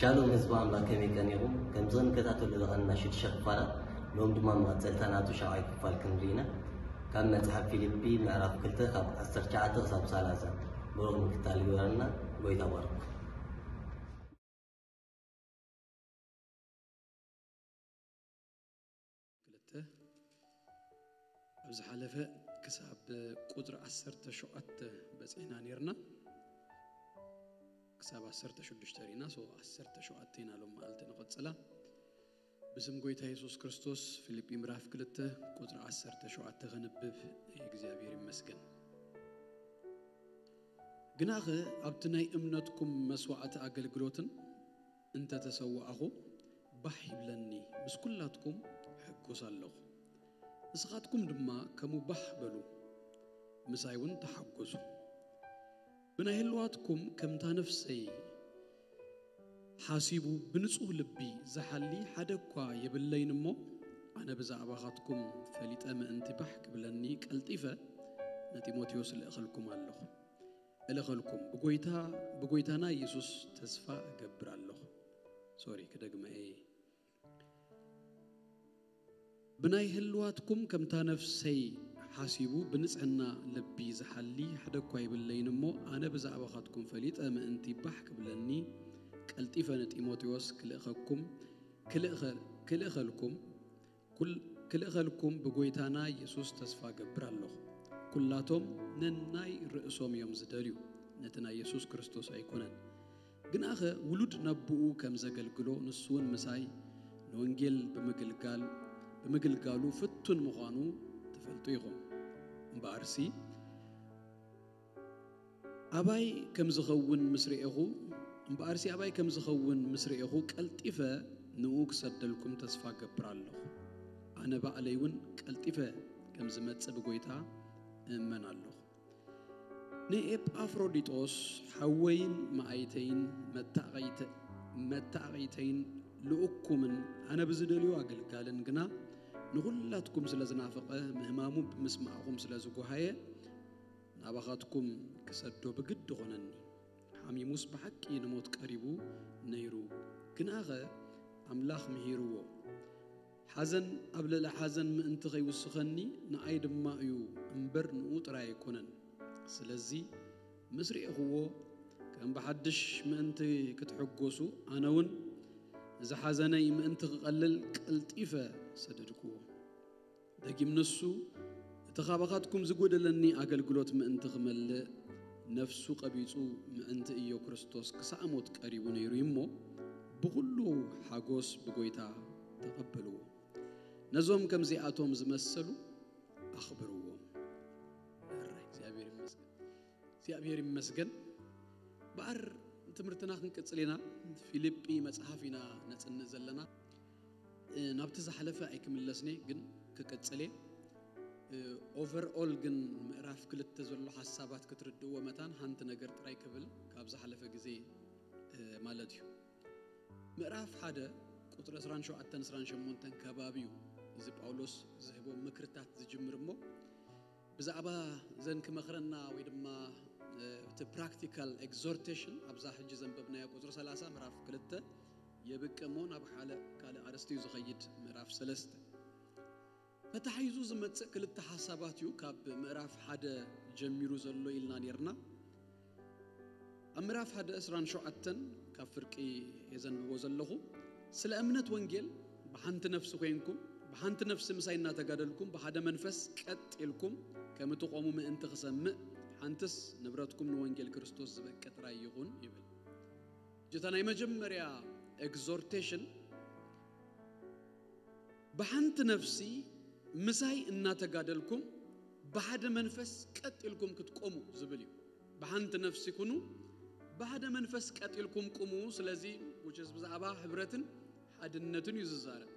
ሻሎም ህዝቢ ኣምላኽ፣ ከመይ ቀኒኹም? ከምዚ ክንከታተሎ ዝቐንና ሽዱሽተ ክፋላት፣ ሎም ድማ መቐጸልታ ናቱ ሻብዓይ ክፋል ክንርኢ ኢና። ካብ መጽሓፍ ፊልጲ ምዕራፍ ክልተ ካብ ዓሰርተ ትሽዓተ ክሳብ ሰላሳ። ብሩኽ ምክታል ይግበረልና። ጎይታ ባርኩ። ክልተ ኣብ ዝሓለፈ ክሳብ ቁጽሪ ዓሰርተ ሸውዓተ በጺሕና ኔርና። ክሳብ ዓሰርተ ሽዱሽተ ርኢና፣ so ዓሰርተ ሸውዓተ ኢና ሎም መዓልቲ ንቐጽላ። ብስም ጎይታ የሱስ ክርስቶስ ፊልጲ ምዕራፍ ክልተ ቁጽሪ ዓሰርተ ሸውዓተ ከንብብ እየ። እግዚኣብሔር ይመስገን። ግናኸ ኣብቲ ናይ እምነትኩም መስዋዕቲ ኣገልግሎትን እንተ ተሰዋእኹ ባሕ ይብለኒ፣ ምስ ኩላትኩም ሕጉስ ኣለኹ። ንስኻትኩም ድማ ከምኡ ባሕ በሉ፣ ምሳይ እውን ተሓጎሱ። ብናይ ህልዋትኩም ከምታ ነፍሰይ ሓሲቡ ብንጹህ ልቢ ዝሓሊ ሓደ እኳ የብለይን እሞ፣ ኣነ ብዛዕባኻትኩም ፈሊጠ ምእንቲ ባሕ ክብለኒ ቀልጢፈ ንጢሞቴዎስ እልእኸልኩም ኣለኹ። እልእኸልኩም ብጎይታ ብጎይታና ኢየሱስ ተስፋ እገብር ኣለኹ። ሶሪ፣ ክደግመ እየ። ብናይ ህልዋትኩም ከምታ ነፍሰይ ሓሲቡ ብንጽሕና ልቢ ዝሓሊ ሓደ እኳ የብለይን እሞ፣ ኣነ ብዛዕባኻትኩም ፈሊጠ ምእንቲ ባሕ ክብለኒ ቀልጢፈ ንጢሞቴዎስ ክልእኸኩም ክልእኸ- ክልእኸልኩም ኩል- ክልእኸልኩም ብጎይታና ኢየሱስ ተስፋ ገብር ኣለኹ። ኩላቶም ነናይ ርእሶም እዮም ዝደልዩ፣ ነቲ ናይ የሱስ ክርስቶስ ኣይኮነን። ግናኸ ውሉድ ነቦኡ ከም ዘገልግሎ ንሱ እውን ምሳይ ንወንጌል ብምግልጋል ብምግልጋሉ ፍቱን ምዃኑ ትፈልጡ ኢኹም። እምበኣርሲ ኣባይ ከም ዝኸውን ምስ ርኤኹ እምበኣርሲ ኣባይ ከም ዝኸውን ምስ ርኤኹ ቀልጢፈ ንኡ ክሰደልኩም ተስፋ እገብር ኣለኹ። ኣነ ባዕለይ እውን ቀልጢፈ ከም ዝመጽእ ብጎይታ እእመን ኣለኹ። ንኤጳፍሮዲጦስ ሓወይን መኣይተይን መታኣቒተ- መታኣቒተይን ልኡኩምን ኣነ ብዝደልዮ ኣገልጋልን ግና ንኹላትኩም ስለ ዝናፈቐ ምህማሙ ብምስማዕኹም ስለ ዝጎሃየ ናባኻትኩም ክሰዶ ብግዲ ኾነኒ። ሓሚሙስ ብሓቂ ንሞት ቀሪቡ ነይሩ፣ ግናኸ ኣምላኽ ምሂርዎ። ሓዘን ኣብ ልዕሊ ሓዘን ምእንቲ ኸይውስኸኒ ንኣይ ድማ እዩ እምበር ንኡ ጥራይ ኣይኮነን። ስለዚ ምስ ርኤኽዎ ከም ብሓድሽ ምእንቲ ክትሕጎሱ ኣነ እውን እዚ ሓዘነይ ምእንቲ ክቐልል ቀልጢፈ ሰደድክዎ። ደጊም ንሱ እቲ ካባኻትኩም ዝጎደለኒ ኣገልግሎት ምእንቲ ክመልእ ነፍሱ ቀቢጹ ምእንቲ እዮ ክርስቶስ ክሳዕ ሞት ቀሪቡ ነይሩ እዩ እሞ ብኹሉ ሓጎስ ብጎይታ ተቐበልዎ። ነዞም ከምዚኣቶም ዝመሰሉ ኣኽብርዎም። ኣረ እግዚኣብሔር ይመስገን። እግዚኣብሔር ይመስገን። በኣር ትምህርትና ክንቅጽል ኢና። ፊልጲ መጽሓፍ ኢና ነጽንእ ዘለና። ናብቲ ዝሓለፈ ኣይክምለስኒ ግን ክቅጽል እየ። ኦቨርኦል ግን ምዕራፍ ክልተ ዘሎ ሓሳባት ክትርድእዎ መታን ሓንቲ ነገር ጥራይ ክብል ካብ ዝሓለፈ ግዜ ማለት እዩ። ምዕራፍ ሓደ ቁፅሪ ዕስራን ሸውዓተን ዕስራን ሸሞንተን ከባቢ እዩ እዚ ጳውሎስ ዝህቦም ምክርታት ዝጅምር እሞ ብዛዕባ ዘን ክመኽረና ወይ ድማ እቲ ፕራክቲካል ኤግዞርቴሽን ኣብዛ ሕጂ ዘንበብናዮ ቁፅሪ ሰላሳ ምዕራፍ ክልተ የብቅዕ እሞ ናብ ሓደ ካልእ ኣርእስቲ እዩ ዝኸይድ። ምዕራፍ ሰለስተ ተታሒዙ ዝመጽእ ክልተ ሓሳባት እዩ ካብ ምዕራፍ ሓደ ጀሚሩ ዘሎ ኢልና ኔርና። ኣብ ምዕራፍ ሓደ ዕስራን ሸውዓተን ካብ ፍርቂ የዘንብቦ ዘለኹ ስለ እምነት ወንጌል ብሓንቲ ነፍሲ ኮይንኩም ብሓንቲ ነፍሲ ምሳይ እናተጋደልኩም ብሓደ መንፈስ ቀጥ ኢልኩም ከም እትቆሙ ምእንቲ ክሰምእ ሓንትስ ንብረትኩም ንወንጌል ክርስቶስ ዝበቅዕ ጥራይ ይኹን ይብል። ጀታ ናይ መጀመርያ ኤግዞርቴሽን ብሓንቲ ነፍሲ ምሳይ እናተጋደልኩም ብሓደ መንፈስ ቀጥ ኢልኩም ክትቆሙ ዝብል እዩ። ብሓንቲ ነፍሲ ኩኑ ብሓደ መንፈስ ቀጥ ኢልኩም ቁሙ። ስለዚ ውጭስ ብዛዕባ ሕብረትን ሓድነትን እዩ ዝዛረብ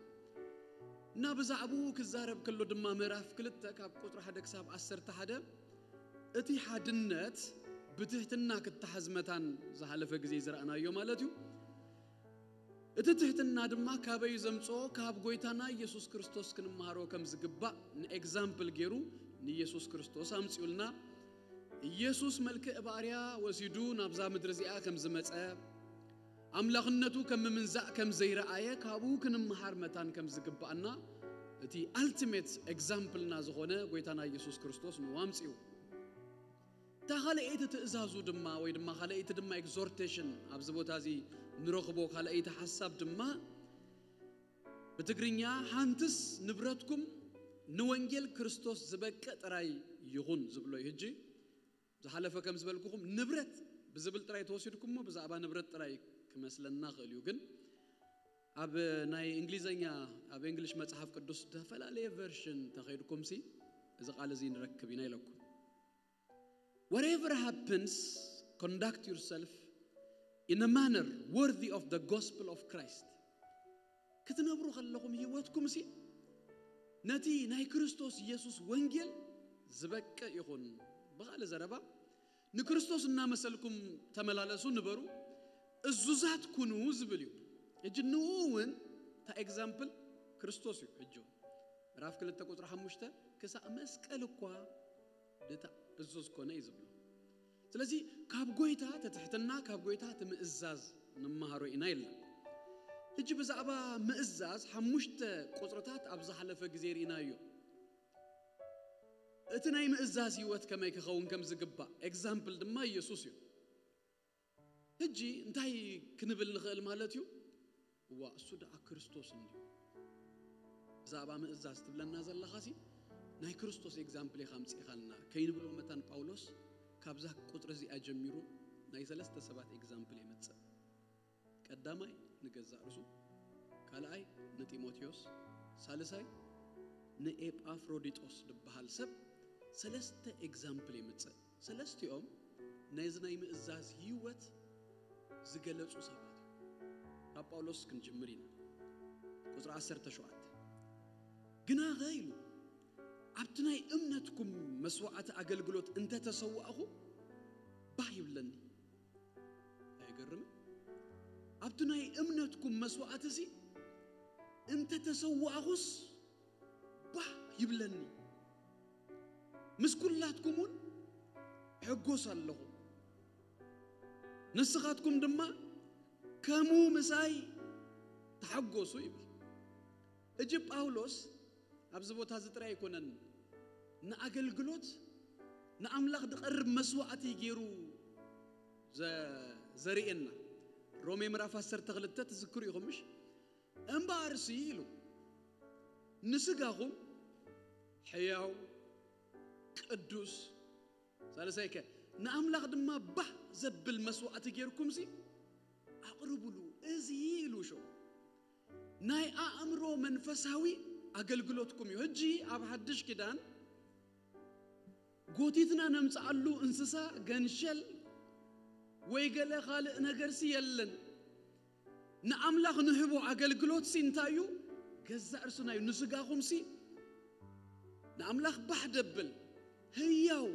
እና ብዛዕባኡ ክዛረብ ከሎ ድማ ምዕራፍ ክልተ ካብ ቁፅሪ ሓደ ክሳብ ዓሰርተ ሓደ እቲ ሓድነት ብትህትና ክተሓዝ መታን ዝሓለፈ ግዜ ዝረኣናዮ ማለት እዩ። እቲ ትህትና ድማ ካበዩ ዘምፅኦ ካብ ጎይታና ኢየሱስ ክርስቶስ ክንመሃሮ ከም ዝግባእ ንኤግዛምፕል ገይሩ ንኢየሱስ ክርስቶስ ኣምፅኡልና። ኢየሱስ መልክዕ ባርያ ወሲዱ ናብዛ ምድሪ እዚኣ ከም ዝመፀ ኣምላኽነቱ ከም ምምንዛእ ከም ዘይረኣየ ካብኡ ክንምሃር መታን ከም ዝግባኣና እቲ ኣልቲሜት ኤግዛምፕልና ዝኾነ ጎይታና ኢየሱስ ክርስቶስ ንዋምፅኡ። እታ ካልኣይቲ ትእዛዙ ድማ ወይ ድማ ካልኣይቲ ድማ ኤግዞርቴሽን ኣብዚ ቦታ እዚ ንረኽቦ ካልኣይቲ ሓሳብ ድማ ብትግርኛ ሓንትስ ንብረትኩም ንወንጌል ክርስቶስ ዝበቅዕ ጥራይ ይኹን ዝብሎ እዩ። ሕጂ ዝሓለፈ ከም ዝበልኩኹም ንብረት ብዝብል ጥራይ ተወሲድኩሞ ብዛዕባ ንብረት ጥራይ ክመስለና ክእል እዩ። ግን ኣብ ናይ እንግሊዘኛ ኣብ እንግሊሽ መጽሓፍ ቅዱስ ዝተፈላለየ ቨርሽን ተኸይድኩም ሲ እዚ ቃል እዚ ንረክብ ኢና ኢለኩም። Whatever happens, conduct yourself in a manner worthy of the gospel of Christ. ክትነብሩ ከለኹም ህይወትኩም ሲ ነቲ ናይ ክርስቶስ ኢየሱስ ወንጌል ዝበቅዕ ይኹን። ብኻልእ ዘረባ ንክርስቶስ እናመሰልኩም ተመላለሱ፣ ንበሩ፣ እዙዛት ኩኑ ዝብል እዩ። እጅ ንኡ እውን እታ ኤግዛምፕል ክርስቶስ እዩ። እጅ ምዕራፍ ክልተ ቁፅሪ ሓሙሽተ ክሳእ መስቀል እኳ ድታ እዙዝ ኮነ እዩ ዝብሎ። ስለዚ ካብ ጎይታ ትትሕትና ካብ ጎይታ ትምእዛዝ ንመሃሮ ኢና ኢልና። ሕጂ ብዛዕባ ምእዛዝ ሓሙሽተ ቁፅርታት ኣብ ዝሓለፈ ግዜ ርኢናዮ። እቲ ናይ ምእዛዝ ህይወት ከመይ ክኸውን ከም ዝግባእ ኤግዛምፕል ድማ ኢየሱስ እዩ። ሕጂ እንታይ ክንብል ንኽእል ማለት እዩ? እዋ እሱ ደኣ ክርስቶስ እንድዩ። ብዛዕባ ምእዛዝ ትብለና ዘለኻሲ ናይ ክርስቶስ ኤግዛምፕል ኢኻ ኣምጺእኻልና ከይንብሎ መታን ጳውሎስ ካብዛ ቁጽሪ እዚኣ ጀሚሩ ናይ ሰለስተ ሰባት ኤግዛምፕል የምጽእ። ቀዳማይ ንገዛእ ርእሱ፣ ካልኣይ ንጢሞቴዎስ፣ ሳልሳይ ንኤጳፍሮዲጦስ ዝበሃል ሰብ ሰለስተ ኤግዛምፕል የምጽእ። ሰለስቲኦም ነዚ ናይ ምእዛዝ ህይወት ዝገለጹ ሰባት እዮም። ካብ ጳውሎስ ክንጅምር ኢና። ቁጽሪ ዓሰርተ ሸውዓተ ግናኸ ኢሉ ኣብቲ ናይ እምነትኩም መስዋዕቲ ኣገልግሎት እንተተሰዋእኹ ባህ ይብለኒ። ኣይገርምን? ኣብቲ ናይ እምነትኩም መስዋዕቲ እዚ እንተተሰዋእኹስ ባህ ይብለኒ፣ ምስ ኩላትኩም እውን ሕጎስ ኣለኹ፣ ንስኻትኩም ድማ ከምኡ ምሳይ ተሓጎሱ ይብል። እጂ ጳውሎስ ኣብዚ ቦታ እዚ ጥራይ ኣይኮነን ንኣገልግሎት ንኣምላኽ ዝቐርብ መስዋዕቲ ገይሩ ዘ- ዘርእየና። ሮሜ ምዕራፍ ዓሰርተ ክልተ ትዝክሩ ኢኹም ምሽ? እምበኣርሲ ኢሉ ንስጋኹም ሕያው ቅዱስ ሳልሳይ ከ ንኣምላኽ ድማ ባህ ዘብል መስዋዕቲ ጌርኩምሲ ኣቕርቡሉ። እዚ ኢሉ ሾ ናይ ኣእምሮ መንፈሳዊ ኣገልግሎትኩም እዩ። ሕጂ ኣብ ሓድሽ ኪዳን ጎቲትና ነምጽኣሉ እንስሳ ገንሸል ወይ ገለ ካልእ ነገርሲ የለን። ንኣምላኽ ንህቦ ኣገልግሎትሲ እንታይ እዩ? ገዛእ ርእስና እዩ። ንስጋኹምሲ ንኣምላኽ ባህ ደብል ህያው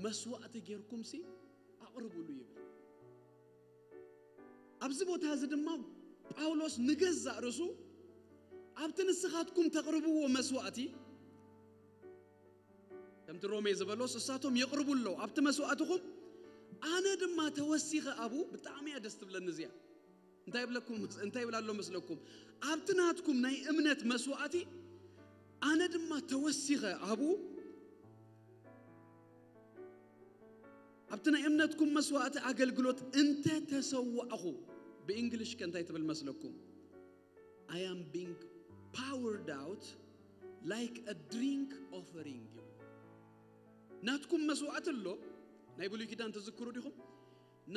መስዋእቲ ጌርኩምሲ ኣቕርቡሉ ይብል። ኣብዚ ቦታ እዚ ድማ ጳውሎስ ንገዛእ ርእሱ ኣብቲ ንስኻትኩም ተቕርብዎ መስዋእቲ ከምቲ ሮሜ ዝበሎስ እሳቶም የቕርቡ ኣለዉ ኣብቲ መስዋእትኹም ኣነ ድማ ተወሲኸ ኣብኡ። ብጣዕሚ እያ ደስ ትብለኒ እዚኣ። እንታይ ይብለኩም እንታይ ይብል ኣሎ መስለኩም? ኣብቲ ናትኩም ናይ እምነት መስዋእቲ ኣነ ድማ ተወሲኸ ኣብኡ። ኣብቲ ናይ እምነትኩም መስዋእቲ ኣገልግሎት እንተ ተሰዋእኹ ብእንግሊሽ ከ እንታይ ትብል መስለኩም? I am being poured out like a drink offering ይብል። ናትኩም መስዋእቲ ኣሎ። ናይ ብሉይ ኪዳን ትዝክሩ ዲኹም?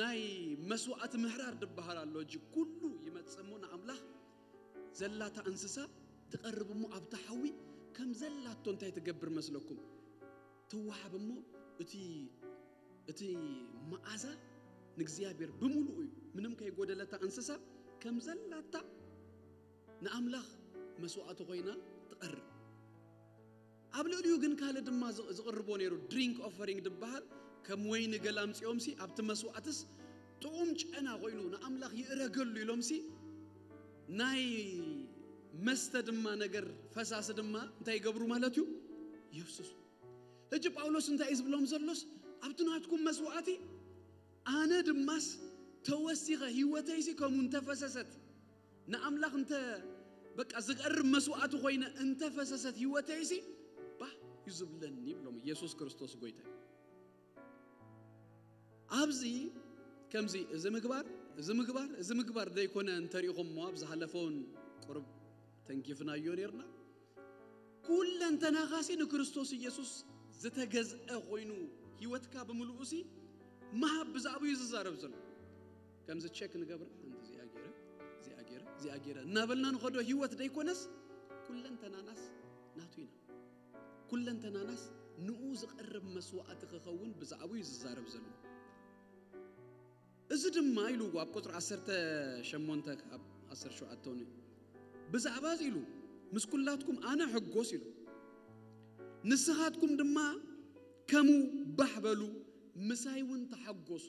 ናይ መስዋእቲ ምህራር ድበሃል ኣሎ። እጂ ኩሉ ይመጽእ እሞ ንኣምላኽ ዘላታ እንስሳ ትቐርብ እሞ ኣብታ ሓዊ ከም ዘላቶ እንታይ ትገብር መስለኩም? ትወሃብ እሞ እቲ እቲ መዓዛ ንእግዚኣብሔር ብምሉኡ እዩ። ምንም ከይጎደለታ እንስሳ ከም ዘላታ ንኣምላኽ መስዋእቲ ኮይና ትቐርብ። ኣብ ልዕሊኡ ግን ካልእ ድማ ዝ- ዝቕርቦ ነይሩ። ድሪንክ ኦፈሪንግ ድበሃል። ከም ወይኒ ገለ ኣምፂኦምሲ ኣብቲ መስዋእትስ ጥዑም ጨና ኮይኑ ንኣምላኽ ይእረገሉ ኢሎምሲ ናይ መስተ ድማ ነገር ፈሳሲ ድማ እንታይ ይገብሩ ማለት እዩ? የፍስሱ። ሕጂ ጳውሎስ እንታይ እዩ ዝብሎም ዘሎስ ኣብቲ ናትኩም መስዋእቲ ኣነ ድማስ ተወሲኸ ህይወተይሲ ከምኡ እንተፈሰሰት፣ ንኣምላኽ እንተ በቃ ዝቐርብ መስዋዕቲ ኮይነ እንተፈሰሰት ህይወተይሲ፣ ባህ እዩ ዝብለኒ ይብሎም። ኢየሱስ ክርስቶስ ጎይታ እዩ። ኣብዚ ከምዚ እዚ ምግባር እዚ ምግባር እዚ ምግባር ዘይኮነ እንተሪኢኹሞ፣ ኣብ ዝሓለፈውን ቁርብ ተንኪፍናዮ ነርና። ኩለንተናኻሲ ንክርስቶስ ኢየሱስ ዝተገዝአ ኮይኑ ህይወትካ ብምልኡሲ ምሃብ ብዛዕባኡ እዩ ዝዛረብ ዘሎ። ከምዚ ቸክ ንገብር፣ ሓንቲ እዚኣ ገይረ እዚኣ ገይረ እዚኣ ገይረ እናበልና ንኸዶ ህይወት ደይኮነስ፣ ኩለንተናናስ ናቱ ኢና። ኩለንተናናስ ንኡ ዝቐርብ መስዋዕቲ ክኸውን ብዛዕባኡ እዩ ዝዛረብ ዘሎ። እዚ ድማ ኢሉ ኣብ ቁጽሪ ዓሰርተ ሸሞንተ ካብ ዓሰርተ ሸውዓተ ውን እዩ። ብዛዕባ እዚ ኢሉ፣ ምስ ኩላትኩም ኣነ ሕጎስ ኢሉ፣ ንስኻትኩም ድማ ከምኡ ባህ በሉ፣ ምሳይ እውን ተሓጎሱ።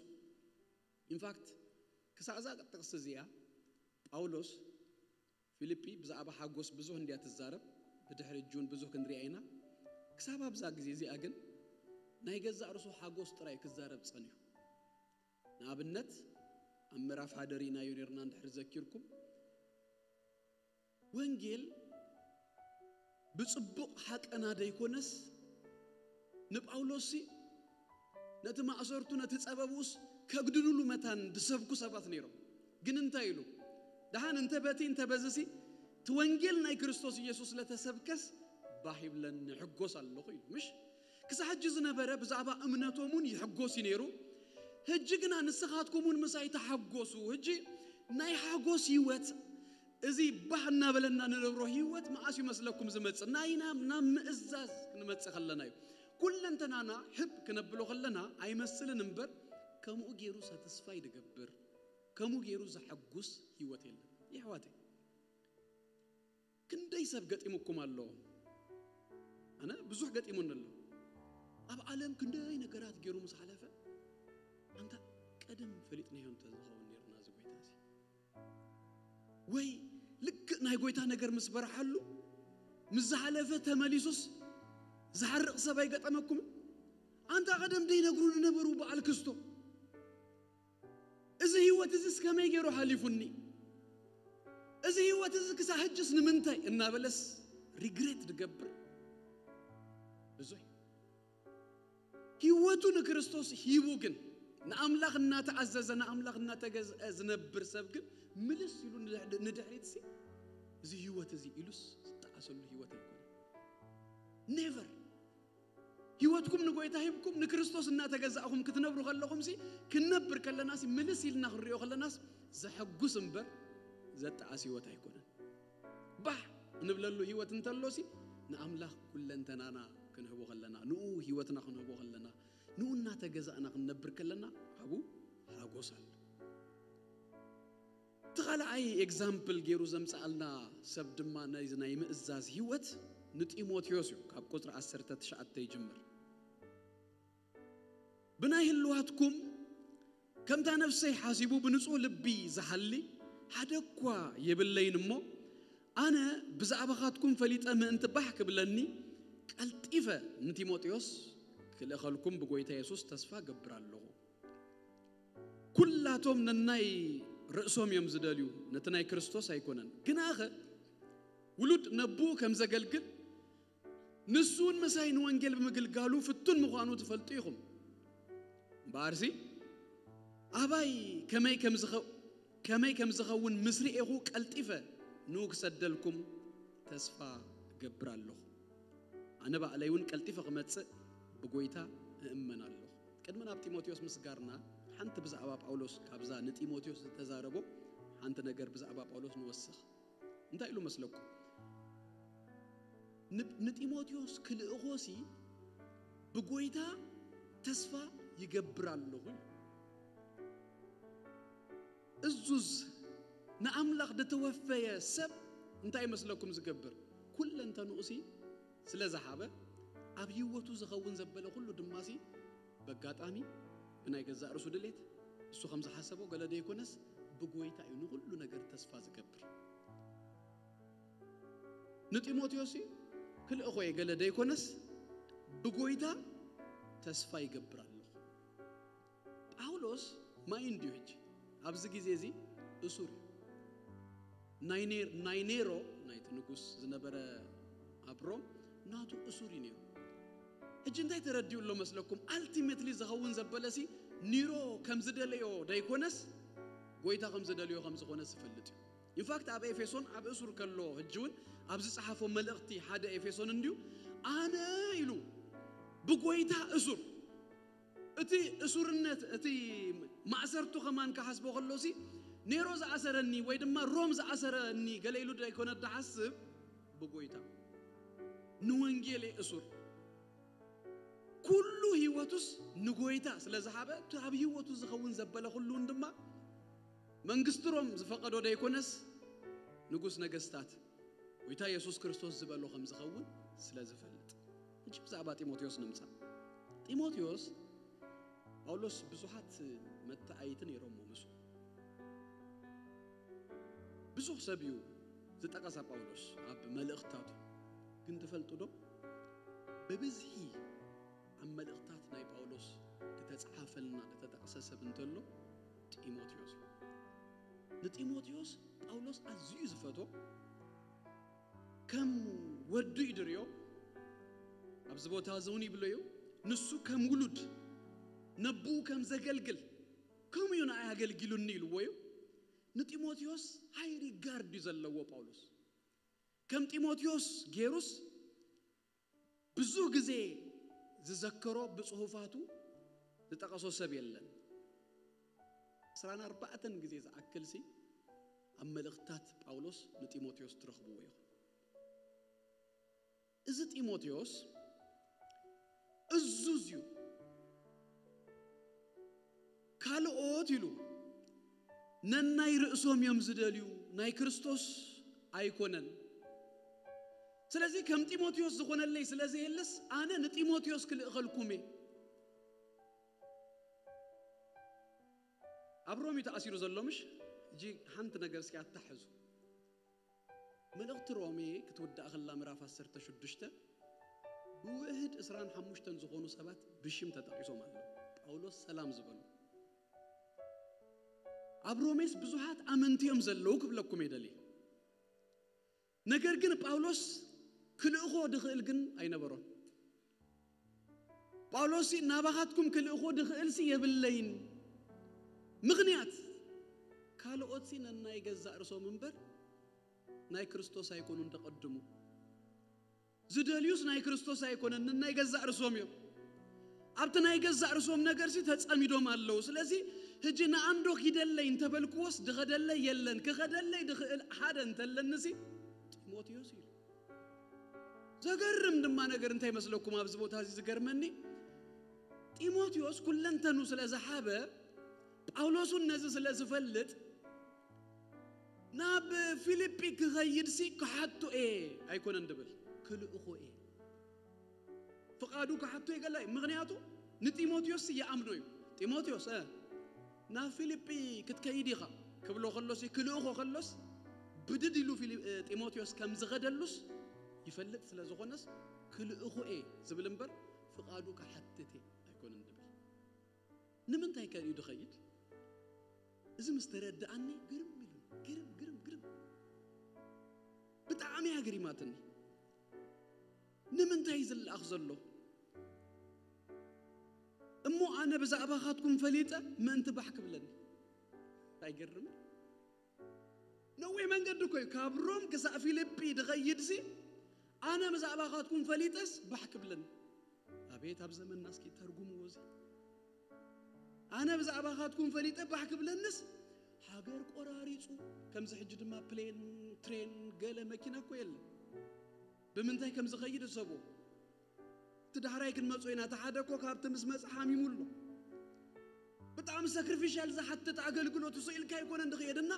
ኢንፋክት ክሳዕ እዛ ጥቕሲ እዚኣ ጳውሎስ ፊልጲ ብዛዕባ ሓጎስ ብዙሕ እንድያ ትዛረብ። ብድሕሪ እጁን ብዙሕ ክንሪኣ ኢና። ክሳብ ኣብዛ ግዜ እዚኣ ግን ናይ ገዛእ ርእሱ ሓጎስ ጥራይ ክዛረብ ጸኒሑ። ንኣብነት ኣብ ምዕራፍ ሓደ ርኢናዮ ነርና እንድሕር ዘኪርኩም፣ ወንጌል ብጽቡቕ ሓቀና ደይኮነስ ንጳውሎስሲ ነቲ ማእሰርቱ ነቲ ጸበብኡስ ከግድሉሉ መታን ድሰብኩ ሰባት ነይሮም። ግን እንታይ ኢሉ? ደሓን እንተ በቲ እንተ በዝሲ እቲ ወንጌል ናይ ክርስቶስ ኢየሱስ ለተሰብከስ ባህ ይብለኒ፣ ሕጎስ ኣለኹ ኢሉ። ምሽ ክሳብ ሕጂ ዝነበረ ብዛዕባ እምነቶም እውን ይሕጎስ እዩ ነይሩ። ሕጂ ግና ንስኻትኩም እውን ምሳይ ተሓጎሱ። ሕጂ ናይ ሓጎስ ህይወት፣ እዚ ባህ እናበለና ንነብሮ ህይወት መዓስ ይመስለኩም ዝመጽእ? ናይና ናብ ምእዛዝ ክንመጽእ ከለና እዩ። ኩለንተናና ህብ ክነብሎ ከለና ኣይመስልን እምበር፣ ከምኡ ገይሩ ሳትስፋይ ድገብር፣ ከምኡ ገይሩ ዘሐጉስ ህይወት የለን። የሕዋተይ፣ ክንደይ ሰብ ገጢሙኩም ኣሎ? ኣነ ብዙሕ ገጢሙኒ ኣሎ። ኣብ ዓለም ክንደይ ነገራት ገይሩ ምስ ሓለፈ፣ ኣንታ ቀደም ፈሊጥናዮ እንተ ዝኸውን ነርና እዚ ጎይታ እዚ። ወይ ልክእ ናይ ጎይታ ነገር ምስ በርሓሉ፣ ምስ ዝሓለፈ ተመሊሱስ ዝሓርቕ ሰብ ኣይገጠመኩምን? ኣንታ ቀደም ደይነግሩ ዝነበሩ በዓል ክስቶ፣ እዚ ህይወት እዚስ ከመይ ገይሩ ሓሊፉኒ? እዚ ህይወት እዚ ክሳብ ሕጅስ ንምንታይ እናበለስ ሪግሬት ዝገብር ብዙሕ። ህይወቱ ንክርስቶስ ሂቡ ግን ንኣምላኽ እናተኣዘዘ ንኣምላኽ እናተገዝአ ዝነብር ሰብ ግን ምልስ ኢሉ ንድሕ-፣ ንድሕሪትሲ እዚ ህይወት እዚ ኢሉስ ዝጠዓሰሉ ህይወት ኣይኮነን። ኔቨር። ህይወትኩም ንጎይታ ሂብኩም ንክርስቶስ እናተገዛእኹም ክትነብሩ ከለኹምሲ፣ ክንነብር ከለናሲ ምልስ ኢልና ክንሪኦ ከለናስ ዘሐጉስ እምበር ዘጠዓስ ህይወት ኣይኮነን። ባህ እንብለሉ ህይወት እንተሎሲ ንኣምላኽ ኩለንተናና ክንህቦ ከለና፣ ንኡ ህይወትና ክንህቦ ከለና፣ ንኡ እናተገዛእና ክንነብር ከለና ኣብኡ ሓጎስ ኣሎ። እቲ ካልኣይ ኤግዛምፕል ገይሩ ዘምጽኣልና ሰብ ድማ ናይዚ ናይ ምእዛዝ ህይወት ንጢሞቴዎስ እዩ። ካብ ቁጽሪ ዓሰርተ ትሽዓተ ይጅምር። ብናይ ህልዋትኩም ከምታ ነፍሰይ ሓሲቡ ብንጹህ ልቢ ዝሓሊ ሓደ እኳ የብለይን እሞ፣ ኣነ ብዛዕባኻትኩም ፈሊጠ ምእንቲ ባህ ክብለኒ ቀልጢፈ ንጢሞቴዎስ ክልእኸልኩም ብጎይታ የሱስ ተስፋ እገብር ኣለኹ። ኩላቶም ነናይ ርእሶም እዮም ዝደልዩ፣ ነቲ ናይ ክርስቶስ ኣይኮነን። ግናኸ ውሉድ ነብኡ ከም ዘገልግል፣ ንሱ እውን ምሳይ ንወንጌል ብምግልጋሉ ፍቱን ምዃኑ ትፈልጡ ኢኹም። እምበኣርሲ ኣባይ ከመይ ከም ዝኸ-፣ ከመይ ከም ዝኸውን ምስ ርኤኹ ቀልጢፈ ንኡ ክሰደልኩም ተስፋ እገብር ኣለኹ። ኣነ ባዕለይ እውን ቀልጢፈ ክመጽእ ብጎይታ እእመን ኣለኹ። ቅድሚ ናብ ጢሞቴዎስ ምስጋርና፣ ሓንቲ ብዛዕባ ጳውሎስ፣ ካብዛ ንጢሞቴዎስ ዝተዛረቦ ሓንቲ ነገር ብዛዕባ ጳውሎስ ንወስኽ። እንታይ ኢሉ መስለኩም? ን-፣ ንጢሞቴዎስ ክልእኾሲ ብጎይታ ተስፋ ይገብር ኣለኹ ኢሉ። እዙዝ ንኣምላኽ ዝተወፈየ ሰብ እንታይ ይመስለኩም ዝገብር? ኩለንተንኡሲ ስለ ዝሃበ፣ ኣብ ህይወቱ ዝኸውን ዘበለ ኩሉ ድማሲ በጋጣሚ ብናይ ገዛእ ርእሱ ድሌት፣ እሱ ከም ዝሓሰቦ ገለ ደይኮነስ፣ ብጎይታ እዩ ንኹሉ ነገር ተስፋ ዝገብር። ንጢሞቴዎስ እዩ ክልእኾ እየ ገለ ደይኮነስ፣ ብጎይታ ተስፋ ይገብር ኣለኹ። ጳውሎስ ማይ እንድዩ ሕጂ ኣብዚ ግዜ እዚ እሱር እዩ። ናይ ኔር- ናይ ኔሮ፣ ናይቲ ንጉስ ዝነበረ ኣብ ሮም፣ ናቱ እሱር እዩ ነይሩ። ሕጂ እንታይ ተረዲኡ ኣሎ መስለኩም? ኣልቲሜትሊ ዝኸውን ዘበለሲ ኒሮ ከም ዝደለዮ ደይኮነስ፣ ጎይታ ከም ዝደልዮ ከም ዝኾነስ ይፈልጥ እዩ። ኢንፋክት ኣብ ኤፌሶን ኣብ እሱር ከሎ፣ ሕጂ እውን ኣብ ዝጸሓፎ መልእኽቲ ሓደ ኤፌሶን እንዲዩ፣ ኣነ ኢሉ ብጎይታ እሱር፣ እቲ እሱርነት፣ እቲ ማእሰርቱ ከማን ክሓስቦ ከሎሲ፣ ኔሮ ዝኣሰረኒ ወይ ድማ ሮም ዝኣሰረኒ ገለ ኢሉ ደይኮነ ድሓስብ፣ ብጎይታ ንወንጌል እየ እሱር። ኩሉ ህይወቱስ ንጎይታ ስለ ዝሃበ፣ እቲ ኣብ ህይወቱ ዝኸውን ዘበለ ኩሉን ድማ መንግስቲ ሮም ዝፈቐዶ ደይኮነስ፣ ንጉስ ነገስታት ጎይታ የሱስ ክርስቶስ ዝበሎ ከም ዝኸውን ስለ ዝፈልጥ። ሕጂ ብዛዕባ ጢሞቴዎስ ንምጻእ። ጢሞቴዎስ ጳውሎስ ብዙሓት መተኣይቲ ነይሮሞ ምስኡ። ብዙሕ ሰብ እዩ ዝጠቐሰ ጳውሎስ ኣብ መልእኽታቱ። ግን ትፈልጡ ዶ? ብብዝሒ ኣብ መልእኽታት ናይ ጳውሎስ ዝተጻሓፈልና፣ ዝተጠቕሰ ሰብ እንተሎ ጢሞቴዎስ እዩ። ንጢሞቴዎስ ጳውሎስ ኣዝዩ ዝፈትዎ፣ ከም ወዱ እዩ ድርዮ። ኣብዚ ቦታ እዚ እውን ይብሎ እዩ፣ ንሱ ከም ውሉድ ነብኡ ከም ዘገልግል፣ ከምኡ እዩ ንኣይ ኣገልጊሉኒ ኢልዎ እዩ። ንጢሞቴዎስ ሃይ ሪጋርድ እዩ ዘለዎ ጳውሎስ። ከም ጢሞቴዎስ ጌሩስ ብዙሕ ግዜ ዝዘከሮ፣ ብጽሑፋቱ ዝጠቐሶ ሰብ የለን። ዕስራን ኣርባዕተን ግዜ ዝኣክልሲ ኣብ መልእኽታት ጳውሎስ ንጢሞቴዎስ ትረኽብዎ ኢኹም። እዚ ጢሞቴዎስ እዙዝ እዩ። ካልኦት ኢሉ ነናይ ርእሶም እዮም ዝደልዩ፣ ናይ ክርስቶስ ኣይኮነን። ስለዚ ከም ጢሞቴዎስ ዝኾነለይ ስለ ዘየለስ፣ ኣነ ንጢሞቴዎስ ክልእኸልኩም እየ። ኣብ ሮም እዩ ተኣሲሩ ዘሎ፣ ምሽ? ሕጂ ሓንቲ ነገር እስኪ ኣታሕዙ። መልእኽቲ ሮሜ ክትውዳእ ከላ፣ ምዕራፍ ዓሰርተ ሽዱሽተ፣ ብውሕድ ዕስራን ሓሙሽተን ዝኾኑ ሰባት ብሽም ተጠቒሶም ኣለዉ። ጳውሎስ ሰላም ዝበሉ። ኣብ ሮሜስ ብዙሓት ኣመንቲ እዮም ዘለዉ ክብለኩም እየ ደልየ። ነገር ግን ጳውሎስ ክልእኾ ድኽእል ግን ኣይነበሮን። ጳውሎስ ናባኻትኩም ክልእኾ ድኽእልሲ የብለይን። ምኽንያት፣ ካልኦትሲ ነናይ ገዛእ ርእሶም እምበር ናይ ክርስቶስ ኣይኮኑን ደቐድሙ። ዝደልዩስ ናይ ክርስቶስ ኣይኮነን፣ ነናይ ገዛእ ርእሶም እዮም። ኣብቲ ናይ ገዛእ ርእሶም ነገርሲ ተጸሚዶም ኣለዉ። ስለዚ ሕጂ ንኣንዶ ኪደለይ እንተበልክዎስ ድኸደለይ የለን፣ ክኸደለይ ድኽእል ሓደ እንተለንሲ ጢሞቴዎስ እዩ። ዘገርም ድማ ነገር እንታይ መስለኩም? ኣብዚ ቦታ እዚ ዝገርመኒ፣ ጢሞቴዎስ ኩለንተኑ ስለ ዝሓበ፣ ጳውሎስ እውን ነዚ ስለ ዝፈልጥ፣ ናብ ፊልጲ ክኸይድሲ ክሓቶ እየ ኣይኮነን ድብል፣ ክልእኾ እየ። ፍቓዱ ክሓቶ ይገላይ። ምኽንያቱ ንጢሞቴዎስ ይኣምኖ እዩ። ጢሞቴዎስ፣ እ፣ ናብ ፊልጲ ክትከይድ ኢኻ ክብሎ ከሎሲ፣ ክልእኾ ከሎስ፣ ብድድ ኢሉ ፊሊ-፣ እ፣ ጢሞቴዎስ ከም ዝኸደሉስ ይፈልጥ ስለ ዝኾነስ፣ ክልእኾ እየ ዝብል እምበር፣ ፍቓዱ ክሓትት እየ ኣይኮነን ድብል። ንምንታይ ከ እዩ ድኸይድ? እዚ ምስ ተረድኣኒ ግርም ኢሉ፣ ግርም፣ ግርም፣ ግርም። ብጣዕሚ እያ ገሪማትኒ። ንምንታይ እዩ ዝለኣኽ ዘሎ? እሞ ኣነ ብዛዕባኻትኩም ፈሊጠ ምእንቲ ባሕ ክብለኒ። ኣይገርምን? ነዊሕ መንገዲ እኮ እዩ። ካብ ሮም ክሳብ ፊልጲ ድኸይድሲ፣ ኣነ ብዛዕባኻትኩም ፈሊጠስ ባሕ ክብለኒ። ኣቤት ኣብ ዘመንና እስኪ ተርጉምዎ እዚ። ኣነ ብዛዕባኻትኩም ፈሊጠ ባሕ ክብለንስ፣ ሃገር ቆራሪጹ፣ ከምዚ ሕጂ ድማ ፕሌን፣ ትሬን፣ ገለ መኪና እኮ የለን። ብምንታይ ከም ዝኸይድ እሰብዎ። እቲ ዳሕራይ ክንመጾ ኢና። እቲ ሓደ እኮ ካብቲ ምስ መጸ ሓሚሙ ኣሎ። ብጣዕሚ ሳክሪፊሻል ዝሓትት ኣገልግሎት፣ እሱ ኢልካ ኣይኮነን ድኸየድ እና፣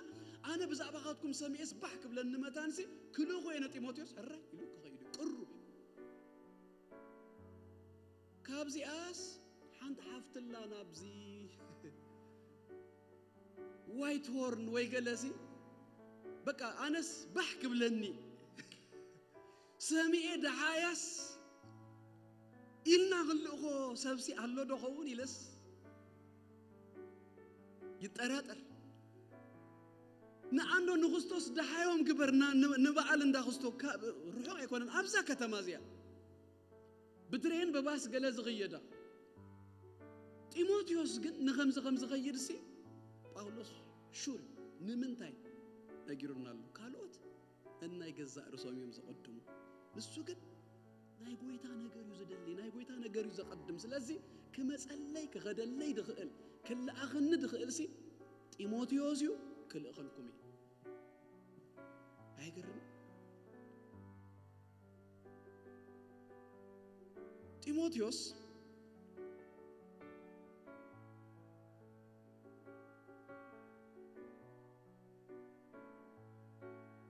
ኣነ ብዛዕባኻትኩም ሰሚኤስ ባሕ ክብለኒ መታንሲ፣ ክልእኾ እየ ንጢሞቴዎስ፣ ሕራይ ኢሉ ክኸይድ እዩ። ቅሩብ እዩ። ካብዚኣስ ሓንቲ ሓፍትላ ናብዚ ዋይት ሆርን ወይ ገለሲ፣ በቃ ኣነስ ባሕ ክብለኒ፣ ሰሚኤ ደሓያስ ኢልና ክንልእኾ ሰብሲ ኣሎ ዶ ኸውን ኢለስ ይጠራጠር። ንኣንዶ ንክስቶስ ደሃዮም ግበርና፣ ን-፣ ንበዓል እንዳ ክስቶ ካብ ርሑቕ ኣይኮነን፣ ኣብዛ ከተማ እዚኣ ብትሬን ብባስ ገለ ዝኽየዳ። ጢሞቴዎስ ግን ንኸምዚ ከም ዝኸይድ ሲ ጳውሎስ ሹር ንምንታይ ነጊሩና ኣሎ? ካልኦት እናይ ገዛእ ርእሶም እዮም ዘቐድሙ። ንሱ ግን ናይ ጎይታ ነገር እዩ ዝደሊ፣ ናይ ጎይታ ነገር እዩ ዘቐድም። ስለዚ ክመጸለይ፣ ክኸደለይ ድኽእል፣ ክለኣኸኒ ድኽእል ሲ ጢሞቴዎስ እዩ፣ ክልእኸልኩም እዩ። ኣይገርም? ጢሞቴዎስ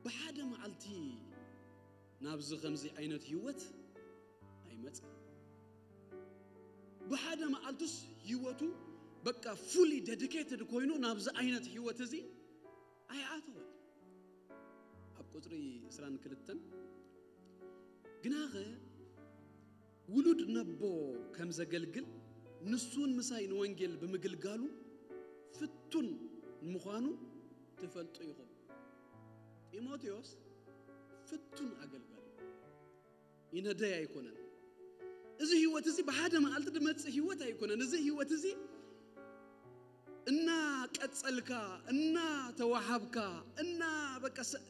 ብሓደ መዓልቲ ናብዚ ከምዚ ዓይነት ህይወት ኣይመጽእ። ብሓደ መዓልቱስ ህይወቱ በቃ fully dedicated ኮይኑ ናብዚ ዓይነት ህይወት እዚ ኣይኣተወን። ኣብ ቁጽሪ ዕስራን ክልተን፣ ግናኸ ውሉድ ነቦ ከም ዘገልግል ንሱን ምሳይ ንወንጌል ብምግልጋሉ ፍቱን ምዃኑ ትፈልጡ ኢኹም። ጢሞቴዎስ ፍቱን ኣገልጋሊ፣ ይነደይ ኣይኮነን። እዚ ህይወት እዚ ብሓደ መዓልቲ ድመጽእ ህይወት ኣይኮነን። እዚ ህይወት እዚ እናቀጸልካ፣ እናተዋሃብካ፣ እና በቃ ሰ-፣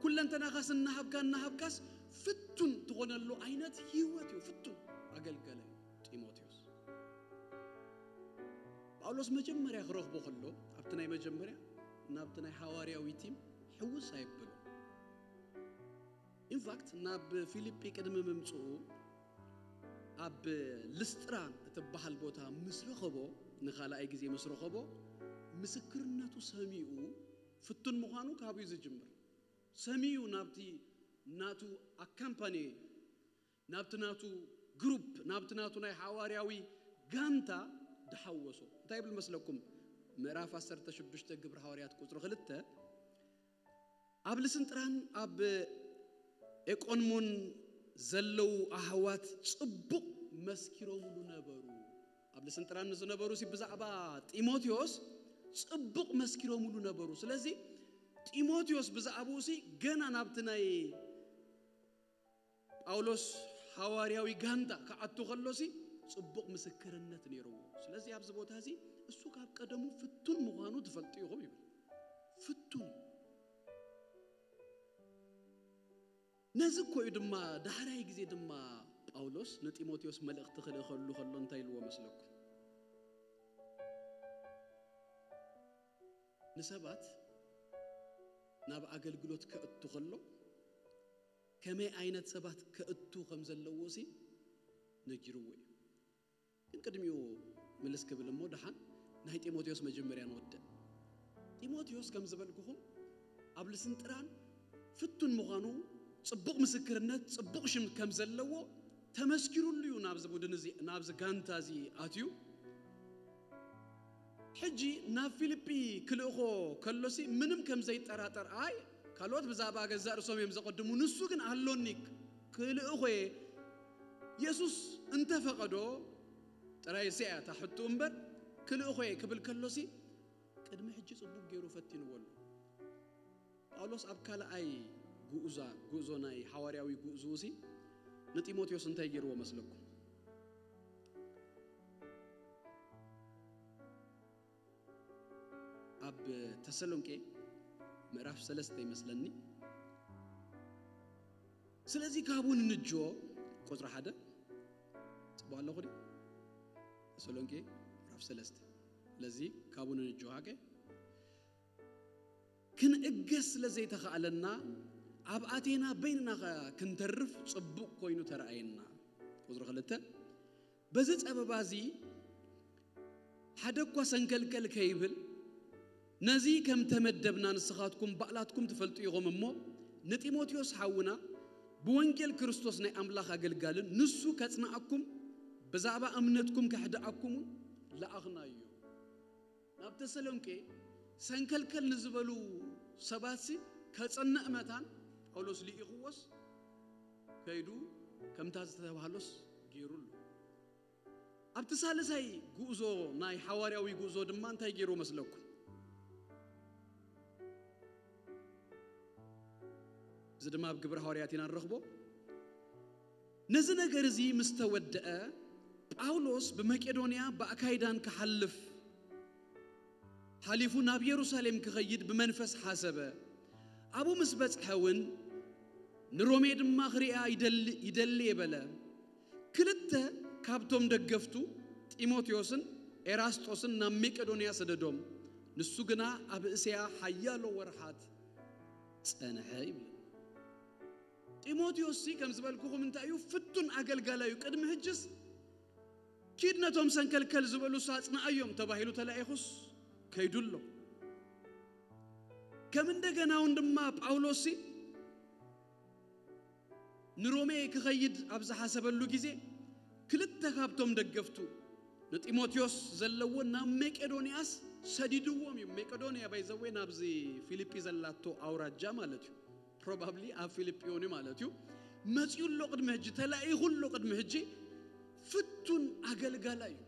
ኩለንተናኻስ እናሃብካ፣ እናሃብካስ ፍቱን ትኾነሉ ዓይነት ህይወት እዩ። ፍቱን ኣገልጋሊ እዩ ጢሞቴዎስ። ጳውሎስ መጀመርያ ክረኽቦ ከሎ፣ ኣብቲ ናይ መጀመርያ፣ ናብቲ ናይ ሃዋርያዊ ቲም ሕውስ ኣይብሎ። ኢንፋክት፣ ናብ ፊልጲ ቅድሚ ምምጽኡ፣ ኣብ ልስጥራ እትበሃል ቦታ ምስ ረኸቦ፣ ንኻልኣይ ግዜ ምስ ረኸቦ፣ ምስክርነቱ ሰሚኡ፣ ፍቱን ምዃኑ ካብኡ እዩ ዝጅምር። ሰሚኡ ናብቲ ናቱ ኣካምፓኒ፣ ናብቲ ናቱ ግሩፕ፣ ናብቲ ናቱ ናይ ሓዋርያዊ ጋንታ ድሓወሶ። እንታይ ይብል መስለኩም? ምዕራፍ ዓሰርተ ሽዱሽተ ግብሪ ሃዋርያት ቁጽሪ ክልተ፣ ኣብ ልስንጥራን ኣብ ኤቆንሞን ዘለዉ ኣሕዋት ጽቡቕ መስኪሮምሉ ነበሩ። ኣብ ልስንጥራን ንዝነበሩ ሲ ብዛዕባ ጢሞቴዎስ ጽቡቕ መስኪሮምሉ ነበሩ። ስለዚ ጢሞቴዎስ ብዛዕባኡ ሲ ገና ናብቲ ናይ ጳውሎስ ሃዋርያዊ ጋንታ ክኣቱ ከሎ ሲ ጽቡቕ ምስክርነት ነይርዎ። ስለዚ ኣብዚ ቦታ እዚ እሱ ካብ ቀደሙ ፍቱን ምዃኑ ትፈልጡ ኢኹም ይብል። ፍቱን። ነዚ እኮ እዩ ድማ ዳሕራይ ግዜ ድማ ጳውሎስ ንጢሞቴዎስ መልእኽቲ ክልእኸሉ ከሎ እንታይ ኢልዎ መስለኩም? ንሰባት ናብ ኣገልግሎት ከእቱ ከሎ ከመይ ዓይነት ሰባት ከእቱ ከም ዘለዎ ሲ ነጊርዎ እዩ። ግን ቅድሚኡ ምልስ ክብል እሞ ደሓን ናይ ጢሞቴዎስ መጀመርያ ንወድእ። ጢሞቴዎስ ከም ዝበልኩኹም ኣብ ልስንጥራን ፍቱን ምዃኑ፣ ጽቡቕ ምስክርነት፣ ጽቡቕ ሽም ከም ዘለዎ ተመስኪሩሉ እዩ ናብዚ ቡድን እዚ፣ ናብዚ ጋንታ እዚ ኣትዩ። ሕጂ ናብ ፊልጲ ክልእኾ ከሎሲ ምንም ከም ዘይጠራጠር፣ ኣይ ካልኦት ብዛዕባ ገዛእ ርእሶም እዮም ዘቐድሙ፣ ንሱ ግን ኣሎኒ ክልእኾ እየ፣ የሱስ እንተፈቐዶ ጥራይ እዚኣ እያ እታ ሕቶ እምበር፣ ክልእኾ እየ ክብል ከሎሲ ቅድሚ ሕጂ ጽቡቕ ገይሩ ፈቲንዎ ኣሎ። ጳውሎስ ኣብ ካልኣይ ጉዕዛ-፣ ጉዕዞ ናይ ሓዋርያዊ ጉዕዞ ሲ ንጢሞቴዎስ እንታይ ገይርዎ መስለኩም? ኣብ ተሰሎንቄ ምዕራፍ ሰለስተ ይመስለኒ። ስለዚ ካብኡ ንንጆ፣ ቁጽሪ ሓደ፣ ጽቡቕ ኣለኹ ድዩ? ተሰሎንቄ ምዕራፍ ሰለስተ። ስለዚ ካብኡ ንንጆ፣ ሓቀ? ክንእገስ ስለ ዘይተኻእለና፣ ኣብ ኣቴና በይንና ኸ ክንተርፍ ጽቡቕ ኮይኑ ተረኣየና። ቁጽሪ ክልተ፣ በዚ ጸበባ እዚ ሓደ እኳ ሰንከልከል ከይብል፣ ነዚ ከም ተመደብና ንስኻትኩም ባዕላትኩም ትፈልጡ ኢኹም እሞ፣ ንጢሞቴዎስ ሓውና ብወንጌል ክርስቶስ ናይ ኣምላኽ ኣገልጋልን ንሱ ከጽንዓኩም ብዛዕባ እምነትኩም ከሕድኣኩምን ለኣኽናዮ። ናብ ተሰሎንቄ ሰንከልከል ንዝበሉ ሰባትሲ ከጽንዕ መታን ጳውሎስ ልኢኽዎስ ከይዱ ከምታ ዝተባህሎስ ገይሩ ኣሎ። ኣብቲ ሳልሳይ ጉዕዞ ናይ ሓዋርያዊ ጉዕዞ ድማ እንታይ ገይሩ መስለኩም? እዚ ድማ ኣብ ግብሪ ሃዋርያት ኢና ንረኽቦ። ነዚ ነገር እዚ ምስ ተወደአ፣ ጳውሎስ ብመቄዶንያ ብኣካይዳን ክሓልፍ ሓሊፉ ናብ የሩሳሌም ክኸይድ ብመንፈስ ሓሰበ። ኣብኡ ምስ በጽሐ እውን ንሮሜ ድማ ክሪኣ ይደሊ ይደሊ የበለ። ክልተ ካብቶም ደገፍቱ ጢሞቴዎስን ኤራስጦስን ናብ መቄዶንያ ሰደዶም። ንሱ ግና ኣብ እስያ ሓያሎ ወርሓት ጸንሐ ይብል። ጢሞቴዎስ ሲ ከም ዝበልኩኹም እንታይ እዩ? ፍቱን ኣገልጋላይ እዩ። ቅድሚ ሕጅስ ኪድ ነቶም ሰንከልከል ዝበሉ ኣጽንኣዮም ተባሂሉ ተላኢኹስ ከይዱ ኣሎ። ከም እንደገና እውን ድማ ጳውሎስ ሲ ንሮሜ ክኸይድ ኣብ ዝሓሰበሉ ግዜ ክልተ ካብቶም ደገፍቱ ንጢሞቴዎስ ዘለዎ ናብ መቄዶንያስ ሰዲድዎም እዩ። መቄዶንያ ባይዘወይ ናብዚ ፊልጲ ዘላቶ ኣውራጃ ማለት እዩ። ፕሮባብሊ ኣብ ፊልጲዮን እዩ ማለት እዩ። መጺኡ ኣሎ ቅድሚ ሕጂ፣ ተላኢኹ ኣሎ ቅድሚ ሕጂ። ፍቱን ኣገልጋላይ እዩ።